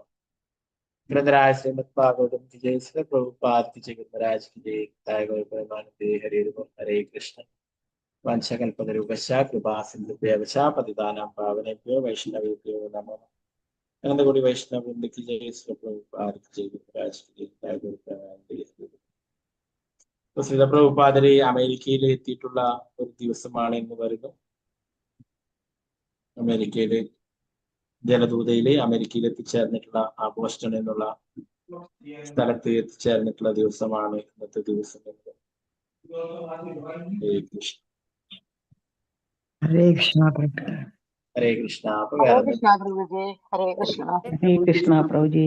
ഗ്രന്ഥരായ ശ്രീമദ് ഭാഗവതം കി ജയ്, ശ്രീ പ്രഭുപാദ് കി ജയ്, ഗുരുമഹാരാജ് കി ജയ്, ഗൗരപരമാനന്ദേ ഹരേ ഹരേ കൃഷ്ണ. വാഞ്ചാകൽപതരൂപശ്ച കൃപാ സിന്ധുഭ്യവച പതിതാനാം പാവനേഭ്യോ വൈഷ്ണവേഭ്യോ നമോ. അനന്തകോടി വൈഷ്ണവ കി ജയ്, ശ്രീ പ്രഭുപാദ് കി ജയ്, ഗുരുമഹാരാജ് കി ജയ്, ഗൗരപരമാനന്ദേ ഹരേ. ശ്രീല പ്രഭുപാദര് അമേരിക്കയിൽ എത്തിയിട്ടുള്ള ഒരു ദിവസമാണ് എന്ന് പറയുന്നു. അമേരിക്കയില് ജലദൂതയില് അമേരിക്കയിൽ എത്തിച്ചേർന്നിട്ടുള്ള ആ ബോസ്റ്റൺ എന്നുള്ള സ്ഥലത്ത് എത്തിച്ചേർന്നിട്ടുള്ള ദിവസമാണ് ഇന്നത്തെ ദിവസം എന്ന്. ഹരേ കൃഷ്ണ. ഹരേ കൃഷ്ണ പ്രഭു. ഹരേ കൃഷ്ണ. അപ്പൊ ഹരേ വേറെ കൃഷ്ണ പ്രഭുജി. ഹരേ കൃഷ്ണ. ഹരേ കൃഷ്ണ പ്രഭുജി.